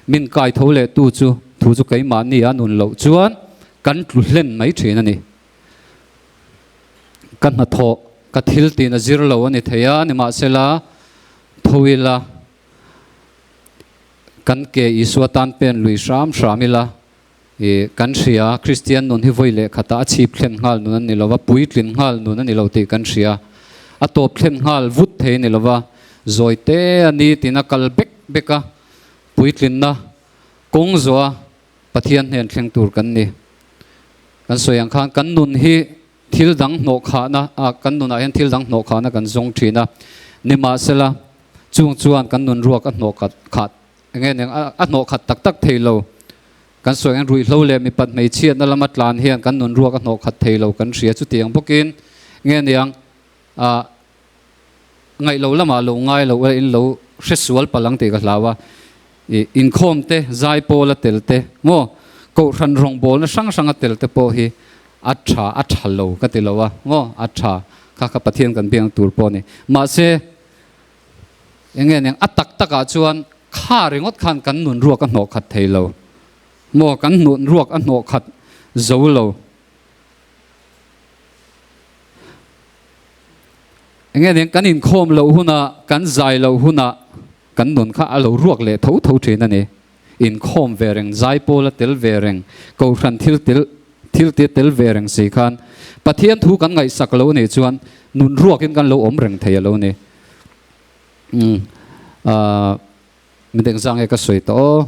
Min kai tho leh tu chu thu chu keimahni a nun loh chuan kan tlu hlen mai thin a ni. Ka hnathawh, ka thil tihna zir lo a ni thei a, nimahsela tho ila kan ke Isua tan pen lui hram hram ila I kan hria, Kristian nun hi vawi leh khatah a chhip thlen nghal nun a ni lo va, puitlin nghal nun a ni lo tih kan hria. A tawp thlen nghal vut thei a ni lo va, zawi te a ni tiin a kal bek bek a, puitlinna kawng zawha Pathian hnen thleng tur kan ni. Kan sawi ang khan kan nun hi thil dang hnawhkhahna a, kan nunah hian thil dang hnawhkhahna kan zawng thin a, nimahsela chung chuan kan nun ruak a hnawhkhat khat Enge nen a hnawh khat tak tak thei lo. Kan sawi ang ruihhlo leh mipat hmeichhiatna lama tlan hian kan nun ruak a hnawh khat thei lo kan hria. Chutiang bawkin nge niang ah ngaih lo lamah lo ngai lo ila in lo hre sual palh ang tih ka hlau a. I inkhawm te, zaipawl a tel te maw kohhran rawngbawlna hrang hrang a tel te pawh hi a tha a tha lo ka ti lo a maw a tha kha kha Pathian kan biak tur pawh a ni. Mahse. Enge nen a tak takah chuan kha ringawt khan kan nun ruak a hnawh khat thei lo maw, kan nun ruak a hnawh khat zo lo. Enge nen kan inkhawm loh hunah, kan zai loh hunah kan nun kha a lo ruak leh tho tho thin a ni. Inkhawm ve reng, zai pawl a tel ve reng, kohhran thil tel thil te tel ve reng si khan Pathian thu kan ngaihsak lo nih chuan nun ruakin kan lo awm reng thei a lo ni. Umm aah mi deng zang nge ka sawi tawh aw.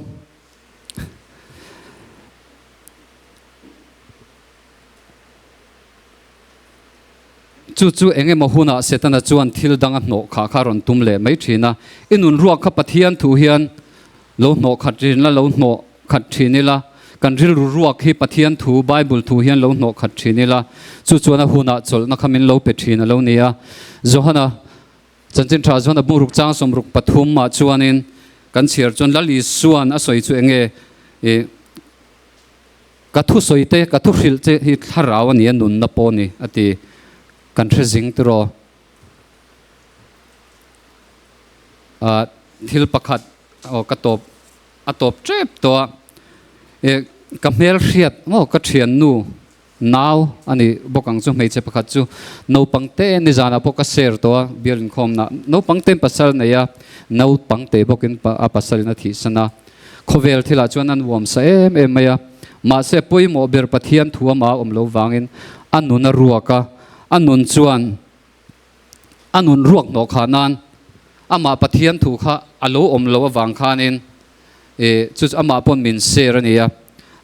Chu chu eng emaw hunah Setana chuan thil dang a hnawh khah kha a rawn tum leh mai thin a. I nun ruak kha Pathian thu hian lo hnawh khat thin la, lo hnawh khat thin ila, kan rilru ruak hi Pathian thu, Bible thu hian lo hnawh khat thin ila, chu chuan a hunah chawlhna kha min lo pe thin a lo ni a. Johana Chanchin Tha chuan a bungruk chang 63 ah chuanin kan chhiar chuan Lal Isuan a sawi chu enge i Ka thu sawi te, ka thu hrilh che hi thlarau a ni a, nunna pawh a ni, a ti. Kan hre zing tiraw? Ah, thil pakhat, aw ka tawp, a tawp tep tawh a. E, ka hmel hriat maw, ka thiannu nau a ni bawk ang chu, hmeichhe pakhat chu naupang te nizanah pawh ka share tawh a, bial inkhawmna. Naupang te pasal nei a, naupang te bawkin a pasalin a thihsan a. Khawvel thilah chuan an uam sa em em mai a, mahse pawimawh ber Pathian thu ama a awm lo vangin a nun a ruak a, a nun chuan a nun ruak hnawh khah nan amah Pathian thu kha a lo awm lo avang khanin e chu chu amah pawn min share a ni a,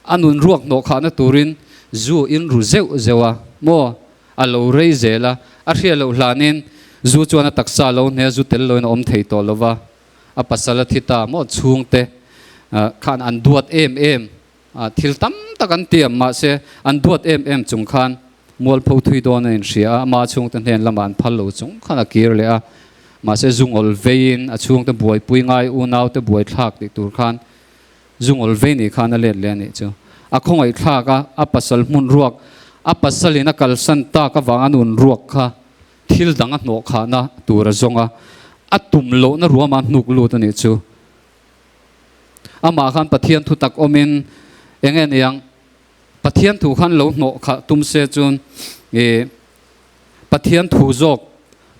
a nun ruak hnawh khahna turin zu in ru zeuh zeuh a maw a lo rei zel a, a hriat loh hlanin zu chuan a taksa a lo hne a, zu tel loin a awm thei tawh lo va. A pasal a thi ta maw chhungte khan an duat em em a, thil tam tak an tiam mahse an duat em em chung khan mualpho thui dawn a inhria a, ama chhungte hnen lamah an phal lo chung khan a kir leh a, mahse zungawl veiin a chhungte buaipui ngai unaute buaithlak tih tur khan zungawl vei nih khan a let leh a nih chu. A khawngaihthlak a, a pasal hmun ruak a pasalin a kalsan tak avanga nun ruak kha Thil dang a hnawh khahna tur a zawng a, a tum lohna ruama hnuk lut a nih chu. Amah khan Pathian thu tak awmin eng nge niang, Pathian thu khan lo hnawh khah tum se chuan i Pathian thu zawk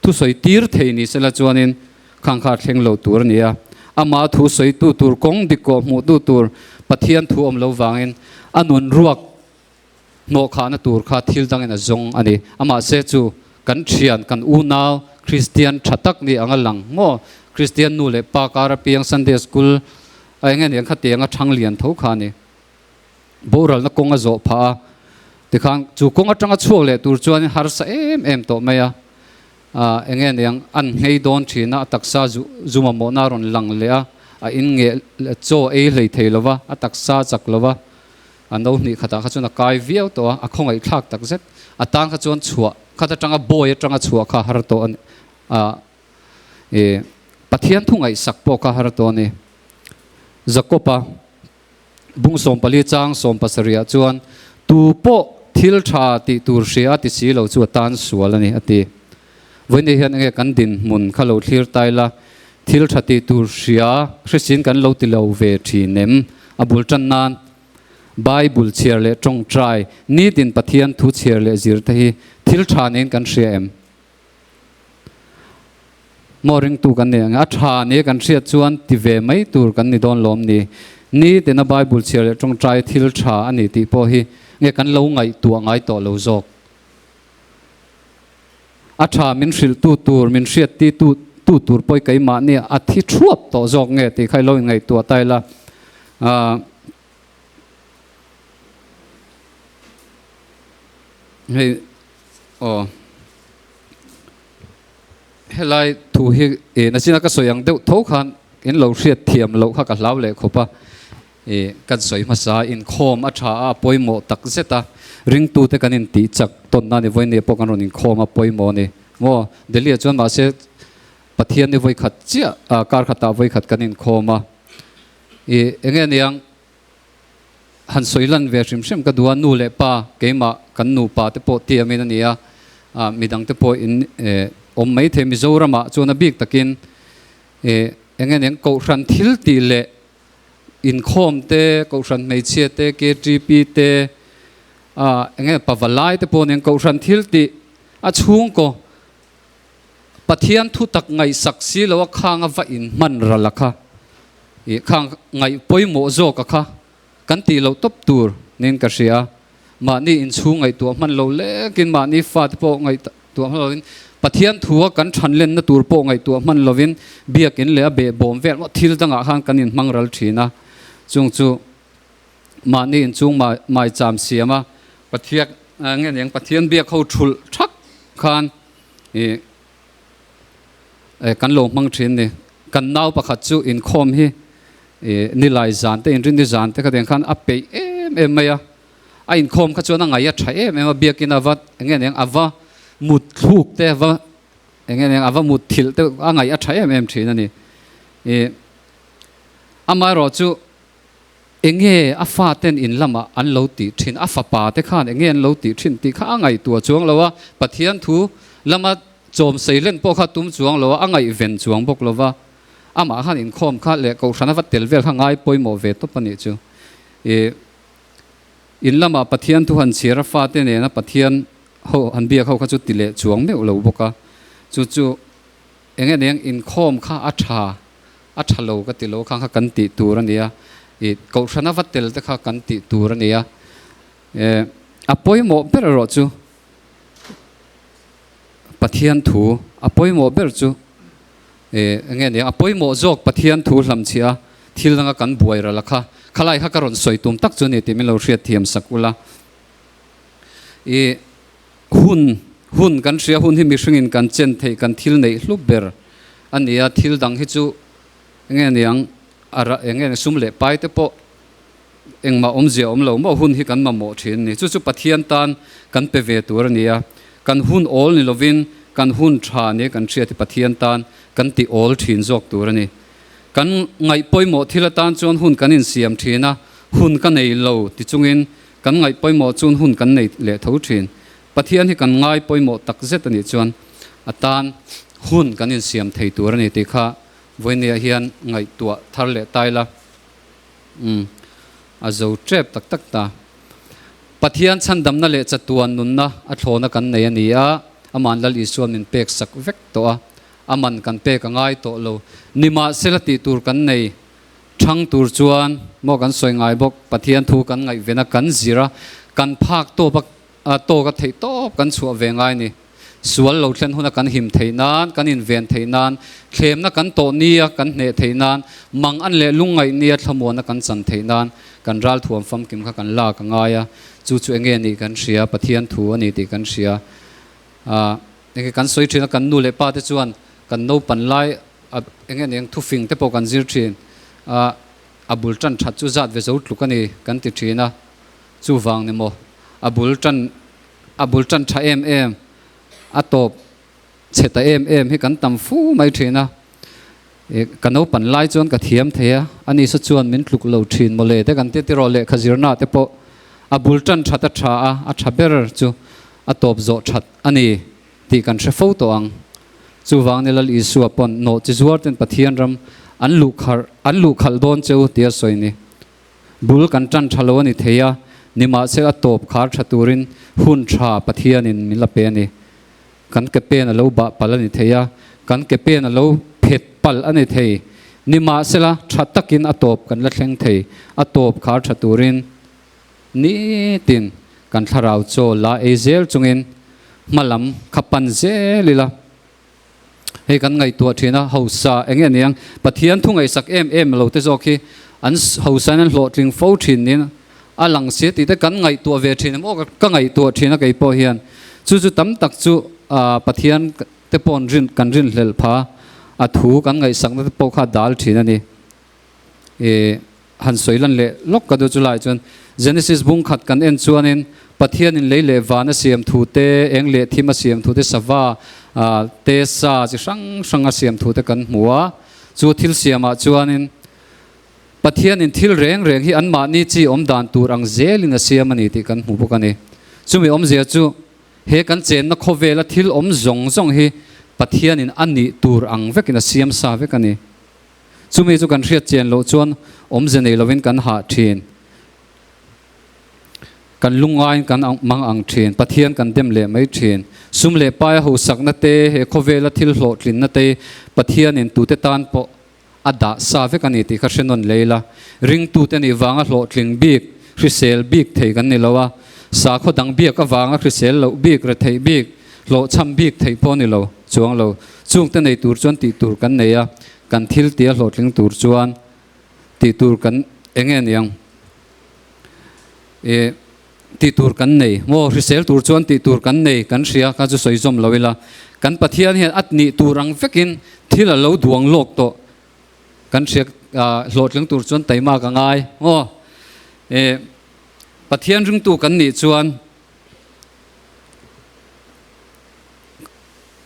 thusawi tir thei ni sela chuanin khang kha a thleng lo tur a ni a. Amah thu sawitu tur kawng dik kawh hmuhtu tur Pathian thu awm lo vangin a nun ruak Hnawhkhahna tur kha thil dangin a zawng a ni. Amahse chu kan thian, kan unau Kristian tha tak ni ang a lang maw? Kristian nu leh pa kar apiang Sunday School a eng nge ni ang kha tiang a thang lian tho kha a ni. Boralna kawng a zawh phah a, tikhan chu kawng atanga chhuak leh tur chuan harsa em em tawh mai a. Eng nge ni ang an nghei dawn thin a, a taksa zu zu mamawhna a rawn lang leh a, a in nge chaw ei hlei thei lo va, a taksa chak lo va. A no hnih khatah kha chuan a kai viau tawh a, a khawngaih thlak tak zet. A tan kha chuan chhuah khat atanga bawi atanga chhuah kha har tawh a ni. A i Pathian thu ngaihsak pawh kha har tawh a ni. Jakob-a bung 14 chang 17 ah chuan tu pawh thil tha tih tur hria a ti si lo chu a tan sual a ni a ti. Vawiin hian enge kan dinhmun kha lo thlir tai la, thil tha tih tur hria hrisin kan lo ti lo ve thin em? A bul tan nan Bible chhiar leh tawngtai, nitin Pathian thu chhiar leh zir te hi thil tha niin kan hria em? Maw ringtu kan ni ang a tha ni kan hriat chuan ti ve mai tur kan ni dawn lawm ni. Nitina Bible chhiar leh tawngtai thil tha a ni tih pawh hi nge kan lo ngaihtuah ngai tawh lo zawk. A tha min hrilh tu tur, min hriat ti tu tu tur pawh hi keimahni a thi thuap tawh zawk nge tih kha i lo inngaihtuah ta ila. Hei aw helai thu hi ih nachina ka sawi ang deuh tho khan in lo hriat thiam loh kha ka hlau leh khawp a ih kan sawi hmasa inkhawm a tha a pawimawh tak zet a ringtute kan intih chak tawn na ni vawinia pawh kan rawn inkhawm a pawimawh a ni maw Delhi ah chuan mahse Pathian ni vawikhat chiah ah kar khatah vawikhat kan inkhawm a ih enge niang. Han sawi lan ve hrim hrim ka duh a, nu leh pa keimah kan nupa te pawh tiamin a ni a, midang te pawh in awm mai thei Mizoramah chuan a bik takin eng nge niang Kohhran thil tih leh inkhawm te, Kohhran hmeichhia te, KTP te, eng nge pavalai te pawh aniang Kohhran thil tih a chhungkaw Pathian thu tak ngaihsak si lo a khang a va inhman ral a kha ih khang ngaih pawimawh zawk a kha kan tih loh tawp tur niin ka hria. Mahni inchhung ngaihtuah hman lo lekin mahni fate pawh ngaihtuah hman lovin Pathian thu a kan than lenna tur pawh ngaihtuah hman lovin biakin leh a behbawm vel maw thil dangah khan kan inhmang ral thin a. Chung chu mahni inchung maicham siam a Pathian nge niang Pathian biak ho thulh thak khan I kan lo hmang thin ni. Kan nau pakhat chu inkhawm hi i nilai zan te inrinni zan te khatiang khan a peih em em mai a. A inkhawm kha chuan a ngaih a tha em em a, biakin a va eng nge niang a va mut thluk te a va eng nge niang a va mut thilh te a ngaih a tha em em thin a ni. I amaherawh chu Enge a faten in lamah an lo tih thin, a fapa te khan enge an lo tih thin tih kha a ngaihtuah chuang lo a, Pathian thu lama chawm sei len pawh kha tum chuang lo a, a ngaihven chuang bawk lo va, amah khan inkhawm kha leh kohhran a va tel vel kha ngai pawimawh ve tawp a nih chu. I in lamah Pathian thu han chhiar a fate nena Pathian ho han biak ho kha chu ti leh chuang meuh lo bawk a, chu chu enge neng inkhawm kha a tha A tha lo ka ti lo kha kha kan tih tur a nia, i kohhrana va tel te kha kan tih tur a nia. E, a pawimawh ber erawh chu Pathian thu, a pawimawh ber chu e, enge nia, a pawimawh zawk Pathian thu hlamchhiah a thil danga kan buai ral a kha, khalai kha ka rawn sawi tum tak chu a ni tih min lo hriat thiam sak ula. I hun, hun kan hria, hun hi mihringin kan chen theih, kan thil neih hlu ber a ni a, thil dang hi chu enge niang a ra, enge sum leh pai te pawh engmah awmzia awm lo maw, hun hi kan mamawh thin a ni. Chu chu Pathian tan kan pe ve tur a ni a, kan hun awl ni lovin kan hun tha nia kan hriat hi Pathian tan kan ti awl thin zawk tur a ni. Kan ngaih pawimawh thil atan chuan hun kan insiam thin a, hun ka nei lo ti chungin Kan ngaih pawimawh chuan hun kan nei leh tho thin. Pathian hi kan ngai pawimawh tak zet a nih chuan a tan hun kan insiam thei tur a ni tih kha vawinia hian ngaihtuah thar leh tai la. Umm a zo tep tak tak ta. Pathian chhandamna leh chatuan nunna a thlawna kan nei a ni a, aman Lal Isuan min pek sak vek tawh a, aman kan pek a ngai tawh lo. Nimahsela tih tur kan nei. Thang tur chuan maw kan sawi ngai bawk, Pathian thu kan ngaihven a, kan zir a, kan phak tawp a, tawk a theih tawp kan chhuah ve ngai ni. Sual lo thlen huna kan him theih nan, kan inven theih nan, thlemna kan tawh nia kan hneh theih nan, mang an leh lungngaih nia thlamuana kan chan theih nan kan ralthuam famkim kha kan lak a ngai a, chu chu enge nih kan hria, Pathian thu a ni tih kan hria. Enge kan sawi thin a, kan nu leh pa te chuan kan naupan lai A eng eng thufing te pawh kan zir thin a, a bul tan that chu zat ve zo tluk a ni kan ti thin a, chuvang ni maw a bul tan a bul tan tha em em a tawp chhe ta em em hi kan tam fu mai thin a, i ka naupan lai chuan ka thiam thei a, ani sa chuan min tluk lo thin mawle te kan ti tiraw lehkha zirna te pawh a bul tan that a tha a, a tha ber chu a tawp zawh that a ni tih kan hre fo tawh ang. Chuvang ni Lal Isua pawn nawh chi zuar ten Pathian ram an luh kharh an luh khalh dawn che u tia sawi ni. Bul kan tan tha lo a ni thei a, nimahse a tawp khar tha turin hun tha Pathianin min la pe a ni. Kan ke pen a lo bah palh a ni thei a, kan ke pen a lo phet palh a ni thei. Nimahsela tha takin a tawp kan la thleng thei, a tawp khar tha turin nitin kan thlarau chaw la ei zel chungin hma lam kha pan zel ila. Hei kan ngaihtuah thin a, hausa eng nge niang Pathian thu ngaihsak em em lo te zawk hi an hausain an hlawhtling fo thin niin a lang sia tih te kan ngaihtuah ve thin em aw ka ngaihtuah thin a kei pawh hian chu chu tam tak chu Pathian te pawh rin kan rinhlelh pha a thu kan ngaihsakna te pawh kha a dal thin a ni. I han sawi lan leh lawk ka duh chu lai chuan Genesis bung khat kan en chuanin Pathianin lei leh van a siam thu te, eng leh thim a siam thu te, sava te, sa chi hrang hrang a siam thu te kan hmu a. Chu thil siamah chuanin Pathianin thil reng reng hi anmahni chi awm dan tur ang zelin a siam a ni tih kan hmu bawk a ni. Chumi awmzia chu he kan chenna khawvela thil awm zawng zawng hi Pathianin a nih tur ang vekin a siam sa vek a ni. Chumi chu kan hriat chian loh chuan awmze nei lovin kan hah thin. Kan lungaiin kan mang ang thin. Pathian kan dem leh mai thin. Sum leh paia hosakna te, he khawvela thil hlawhtlinna te Pathianin tute tan pawh a dah sa vek a ni tih kha hre nawn lei la. Ringtute nih vanga hlawhtling bik, hrisel bik thei kan ni lo a. Sakhaw dang biak avanga hrisel loh bik, retheih bik, hlawhchham bik theih pawh a ni lo chuang lo. Chungte nei tur chuan tih tur kan nei a. Kan thil tia hlawhtling tur chuan tih tur kan eng nge niang? Ih tih tur kan nei maw? Hrisel tur chuan tih tur kan nei kan hria kha chu sawi zawm lo ila. Kan Pathian hian a nih tur ang vekin thil a lo duang lawk tawh kan hria hlawhtling tur chuan taima ka ngai maw? Ih Pathian ringtu kan nih chuan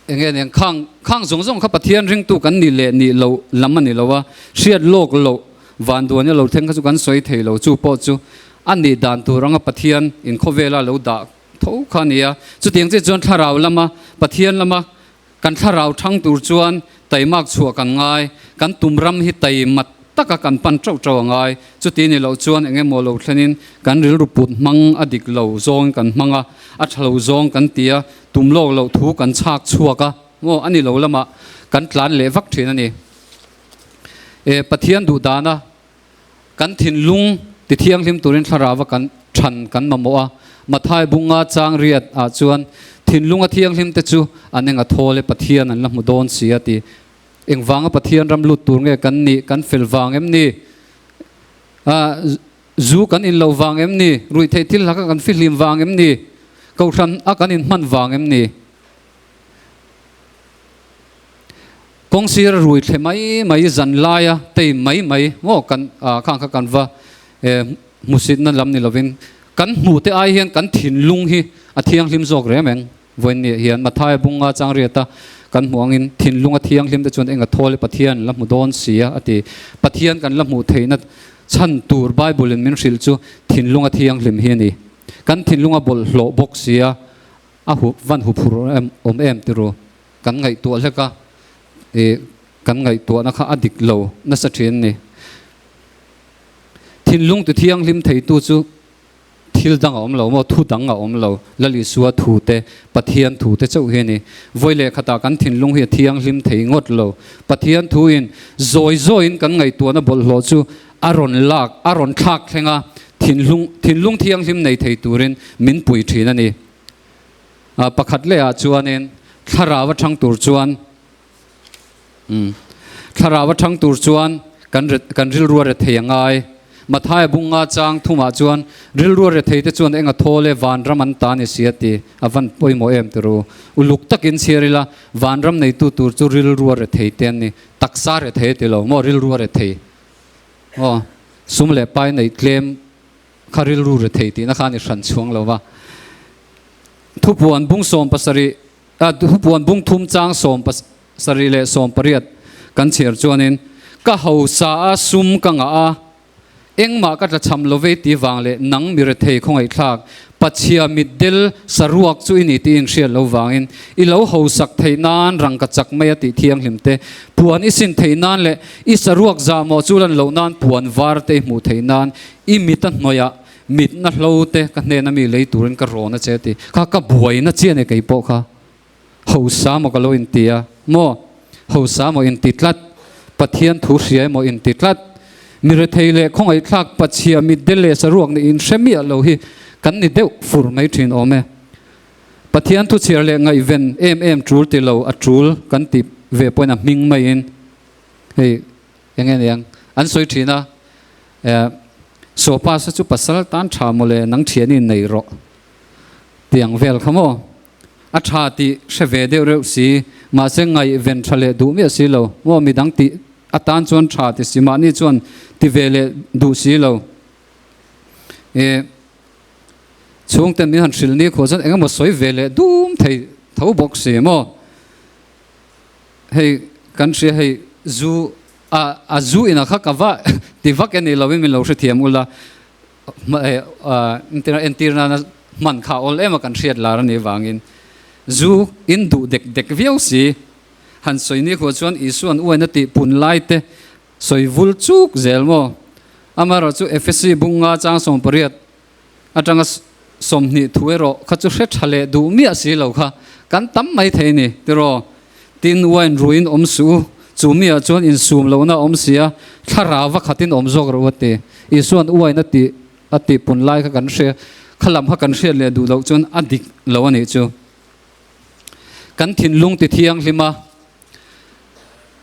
Eng nge nen khang khang zawng zawng kha Pathian ringtu kan nih leh nih loh lam a ni lo a, hriat lawk loh van duan ilo thleng kha chu kan sawi thei lo, chu pawh chu a nih dan tur anga Pathian in khawvela lo dah tho kha a ni a. Chutiang chiah chuan thlarau lama Pathian lama kan thlarau thang tur chuan taimak chhuah kan ngai, kan tum ram hi taimat taka kan pan teuh teuh a ngai, chuti ni loh chuan eng emaw lo thlenin kan rilru put hmang a dik lo zawngin kan hmang a, a tha lo zawng kan ti a, Tum lawk loh thu kan chhak chhuak a, maw a ni lo lamah kan tlan leh vak thin a ni. E Pathian duh dana kan thinlung ti thianghlim turin thlarauva kan than kan mamawh a, Mathai bunga chang riat ah chuan thinlunga thianghlim te chu an enga thawl e Pathian an la hmu dawn si a ti. Engvanga Pathian ram lut tur nge kan nih, kan fel vang em ni? Zu kan in lo vang em ni? Ruihtheih thil hlaka kan fihlim vang em ni? Kohhran a kan inhman vang em ni? Kawng sir a rui thle mai mai, zan laia tei mai mai maw kan khang kha kan va hmusitna lam ni lovin kan hmuh te ai hian kan thinlung hi a thianghlim zawk rem eng vawiin hian Mathaia bunga changriata kan hmuh angin thinlung a thianghlim te chuan enga thawl i Pathian la hmu dawn si a a ti. Pathian kan la hmuh theihna Chhan tur Bible in min hrilh chu thinlung a thianghlim hi a ni. Kan thinlung a bawlhhlawh bawk si a, a hu van hu phur em awm em ti ru. Kan ngaihtuah hlek a, ih kan ngaihtuahna kha a dik lo nasa thin a ni. Thinlung ti thianghlim theitu chu Thil dang a awm lo maw? Thu dang a awm lo. Lal Isua thu te, Pathian thu te chauh hi a ni. Vawi leh khatah kan thinlung hi a thianghlim thei ngawt lo. Pathian thuin zawi zawiin kan ngaihtuahna bawlhhlawh chu a rawn lak, a rawn thlak thleng a, thinlung, thinlung thianghlim nei thei turin min pui thin a ni. Pakhat lehah chuanin thlarau a thang tur chuan, Umm. Thlarau a thang tur chuan kan kan rilru a rethei a ngai. Mathaia bunga chang thumah chuan rilru a rethei te chuan eng a thawl e vanram an ta ni si a ti. A van pawimawh em ti ru. Uluk takin chhiar ila vanram neitu tur chu rilru a rethei te an ni. Taksa rethei a ti lo maw rilru a rethei. Aw sum leh pai neih tlem kha rilru rethei tihna kha a ni hran chhuang lo va. Thupuan bung 70 A thupuan bung thum chang 78 leh 80 kan chhiar chuanin, Ka hausa a, sum ka ngah a, engmah ka tlachham lo vei ti vang leh nang mi rethei khawngaihthlak. Pachhia mitdel saruak chu i ni tih in hriat lo vangin i lo hausak theih nan rangka chak mai a tih thianghlim te, puan i sin theih nan leh i saruak zahmawh chu lan loh nan puan var te i hmuh theih nan i mit a hnawih ah mitna hlo te ka hnena mi lei turin ka rawn a che ti kha ka buaina chiah a ni kei pawh kha. Hausa maw ka lo inti a maw? Hausa maw inti tlat? Pathian thu hria emaw inti tlat? Mi rethei leh khawngaihthlak pachhia mitdel leh saruak nih inhre miah lo hi kan ni deuh fur mai thin awm e. Pathian thu chhiar leh ngaihven em em tul ti lo a tul kan ti ve pawhin a hming maiin hei eng nge niang an sawi thin a, Sopa sa chu pasal tan tha mawle nang thianin nei rawh tiang vel kha maw? A tha tih hre ve deuh reuh si, mahse ngaihven tha leh duh miah si lo. Maw midang tih atan chuan tha ti si, mahni chuan ti ve leh duh si lo. E, chhungten min han hrilh ni khuah chuan engemaw sawi ve leh dum thei tho bawk si maw? Hei kan hria hei zu a a zu ina kha ka va ti vak e ni lovin min lo hrethiam ula. Entir nana hman kha awl em a kan hriat lar a nih vangin zu in duh dek dek viau si. Han sawi ni khuah chuan Isua'n uaina tih pun lai te sawi vul chuk zel maw? Amaherawh chu Efesi bunga chang 18 atanga 20 thu erawh kha chu hre tha leh duh miah si lo kha kan tam mai thei ni tiraw? Tin, uain ruiin awm suh u, chu miah chuan insum lohna a awm si a, thlarau va khatin awm zawk rawh u a ti. Isua'n uain a tih a tih pun lai kha kan hria, kha lam kha kan hriat leh duh loh chuan a dik lo a nih chu. Kan thinlung ti thianghlim a,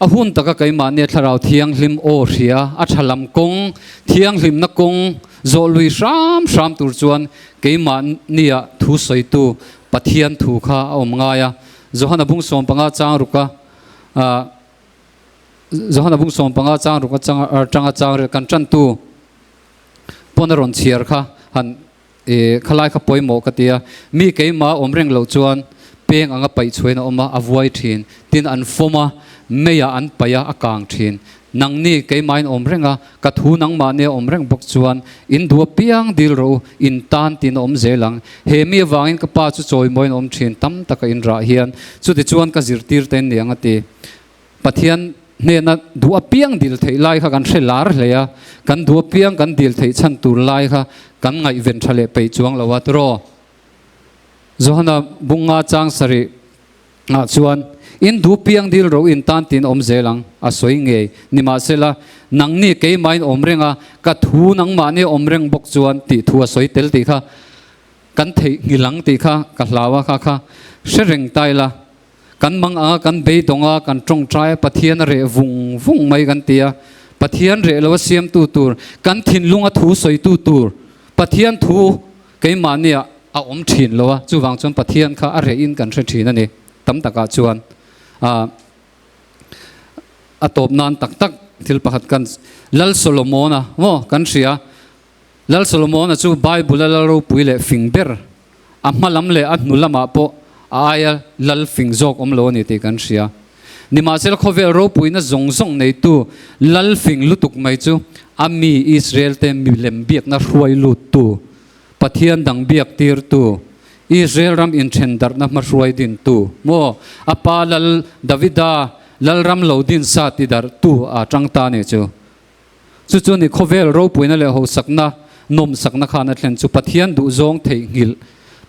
a hun taka keimahnia thlarau thianghlim aw hria, a tha lam kawng, thianghlimna kawng zawh lui hram hram tur chuan keimahnia thu sawitu Pathian thu kha a awm ngai a. Johana bung 15 chang ruka Johana bung 15 chang ruka changa chang rel kan tantu pawn a rawn chhiar kha han khalai kha pawimawh ka ti a, mi keimah awm reng loh chuan peng anga paih chhuain a awm a, a vuai thin, tin an fawm a, meiah an paih a, a kang thin. Nangni keimahin awm reng a, ka thu nangmahni a awm reng bawk chuan in duh apiang dil rawh u, in tan tiin a awm zel ang. He mi avangin ka pa chu chawimawiin a awm thin, tam taka in rah hian chutichuan ka zirtir te ni ang a ti. Pathian hnena duh apiang dil theih lai kha kan hre lar hle a, kan duh apiang kan dil theih chhan tur lai kha kan ngaihven tha leh peih chuang lo a tiraw? Johana bunga chang sarih ah chuan, In duh piang dil ro in tan tiin awm zel ang, a sawi ngei. Nimahsela, nangni keimahin awm reng a, ka thu nangmahni awm reng bawk chuan tih thu a sawi tel tih kha kan theih nghilh ang tih kha ka hlau a, kha kha hre reng ta ila. Kan mang anga kan beidawng a, kan tawngtai a, Pathian a reh vung vung mai kan ti a. Pathian reh lo a siamtu tur, kan thinlunga thu sawitu tur, Pathian thu Keimahnia a awm thin lo a, chuvang chuan Pathian kha a rehin kan hre thin a ni. Tam takah chuan a tawp nan tak tak thil pakhat kan Lal Solomona maw kan hria. Lal Solomona chu Bible-a lal ropui leh fing ber, a hma lam leh a hnu lamah pawh a aia lal fing zawk awm lo a ni tih kan hria. Nimahsela khawvel ropuina zawng zawng neitu lal fing lutuk mai chu a mi Israel-te milem biakna hruai luttu, Pathian dang biak tirtu, Israel ram inthen darhna hmahruai dintu maw a pa lal Davida lalram lo din sa ti darhtu a tang ta ni chu. Chu chu ni khawvel ropuina leh hosakna nawmsakna khan a thlen chu Pathian duhzawng theihnghilh,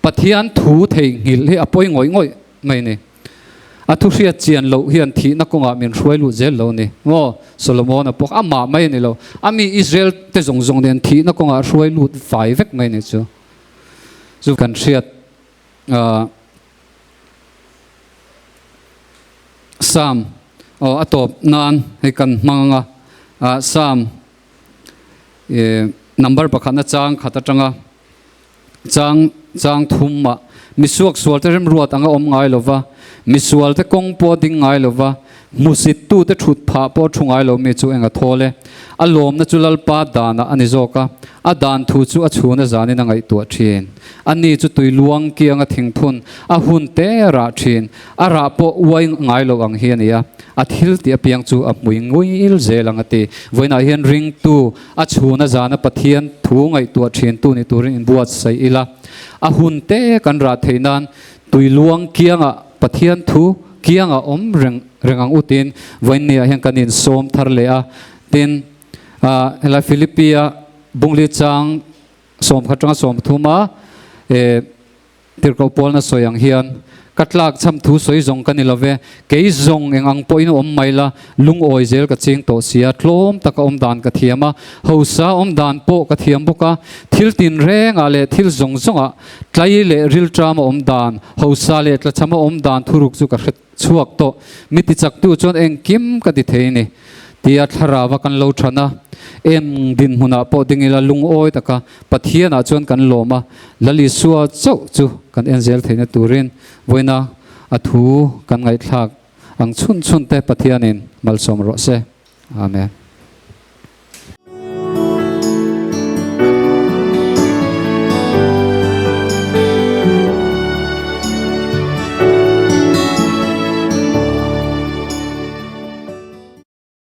Pathian thu theihnghilh hi a pawi ngawih ngawih mai ni. A thu hriat chian loh hian thihna kawngah min hruai lut zel lo ni maw? Solomona pawh amah mai a ni lo, a mi Israel te zawng zawng nen thihna kawngah hruai lut fai vek mai ni chu. Chu kan hriat Psalm aw a tawp nan hei kan hmang anga Psalm number pakhatna chang khat atanga Chang chang thum mah. Misuak sualte remruat anga awm ngai lo va, misualte kawng pawh ding ngai lo va, Hmusittute thut phah pawh thu ngai lo mi chu eng a thawl e. A lawmna chu Lalpa danah a ni zawk a, a dan thu chu a chhun a zanin a ngaihtuah thin. A ni chu tui luang kiang a thingphun, a hun te a rah thin. A rah pawh uai ngai lo ang hi a ni a, a thil tih apiang chu a hmui nguil zel ang a ti. Vawiinah hian ringtu a chhun a zana Pathian thu ngaihtuah thintu ni turin inbuatsaih ila, a hun te kan rah theih nan tui luang kiangah Pathian thu kiangah awm reng reng ang u tiin vawiinniah hian kan insawm thar leh a. Tin, helai Philippi-a bungli chang 10 atanga 30 a Tirhkoh Paulna sawi ang hian, Ka tlak chham thu sawi zawng ka ni lo ve, kei zawng eng ang pawhin awm mai la, lungawi zel ka ching tawh si a, tlawm taka awm dan ka thiam a, hausa awm dan pawh ka thiam bawk a, thil tinrengah leh thil zawng zawngah tlai leh rilṭama awm dan, hausa leh tlachhama awm dan thuruk chu ka hre chhuak tawh. Mi tichaktu chuan engkim ka ti thei ni. Tia thlarava kan lo than a, eng dinhmunah pawh ding ila lungawi taka Pathianah chuan kan lawm a, Lal Isua chauh chu kan en zel theihna turin vawiina a thu kan ngaihthlak ang chhun chhun te Pathianin malsawm rawh se. Amen.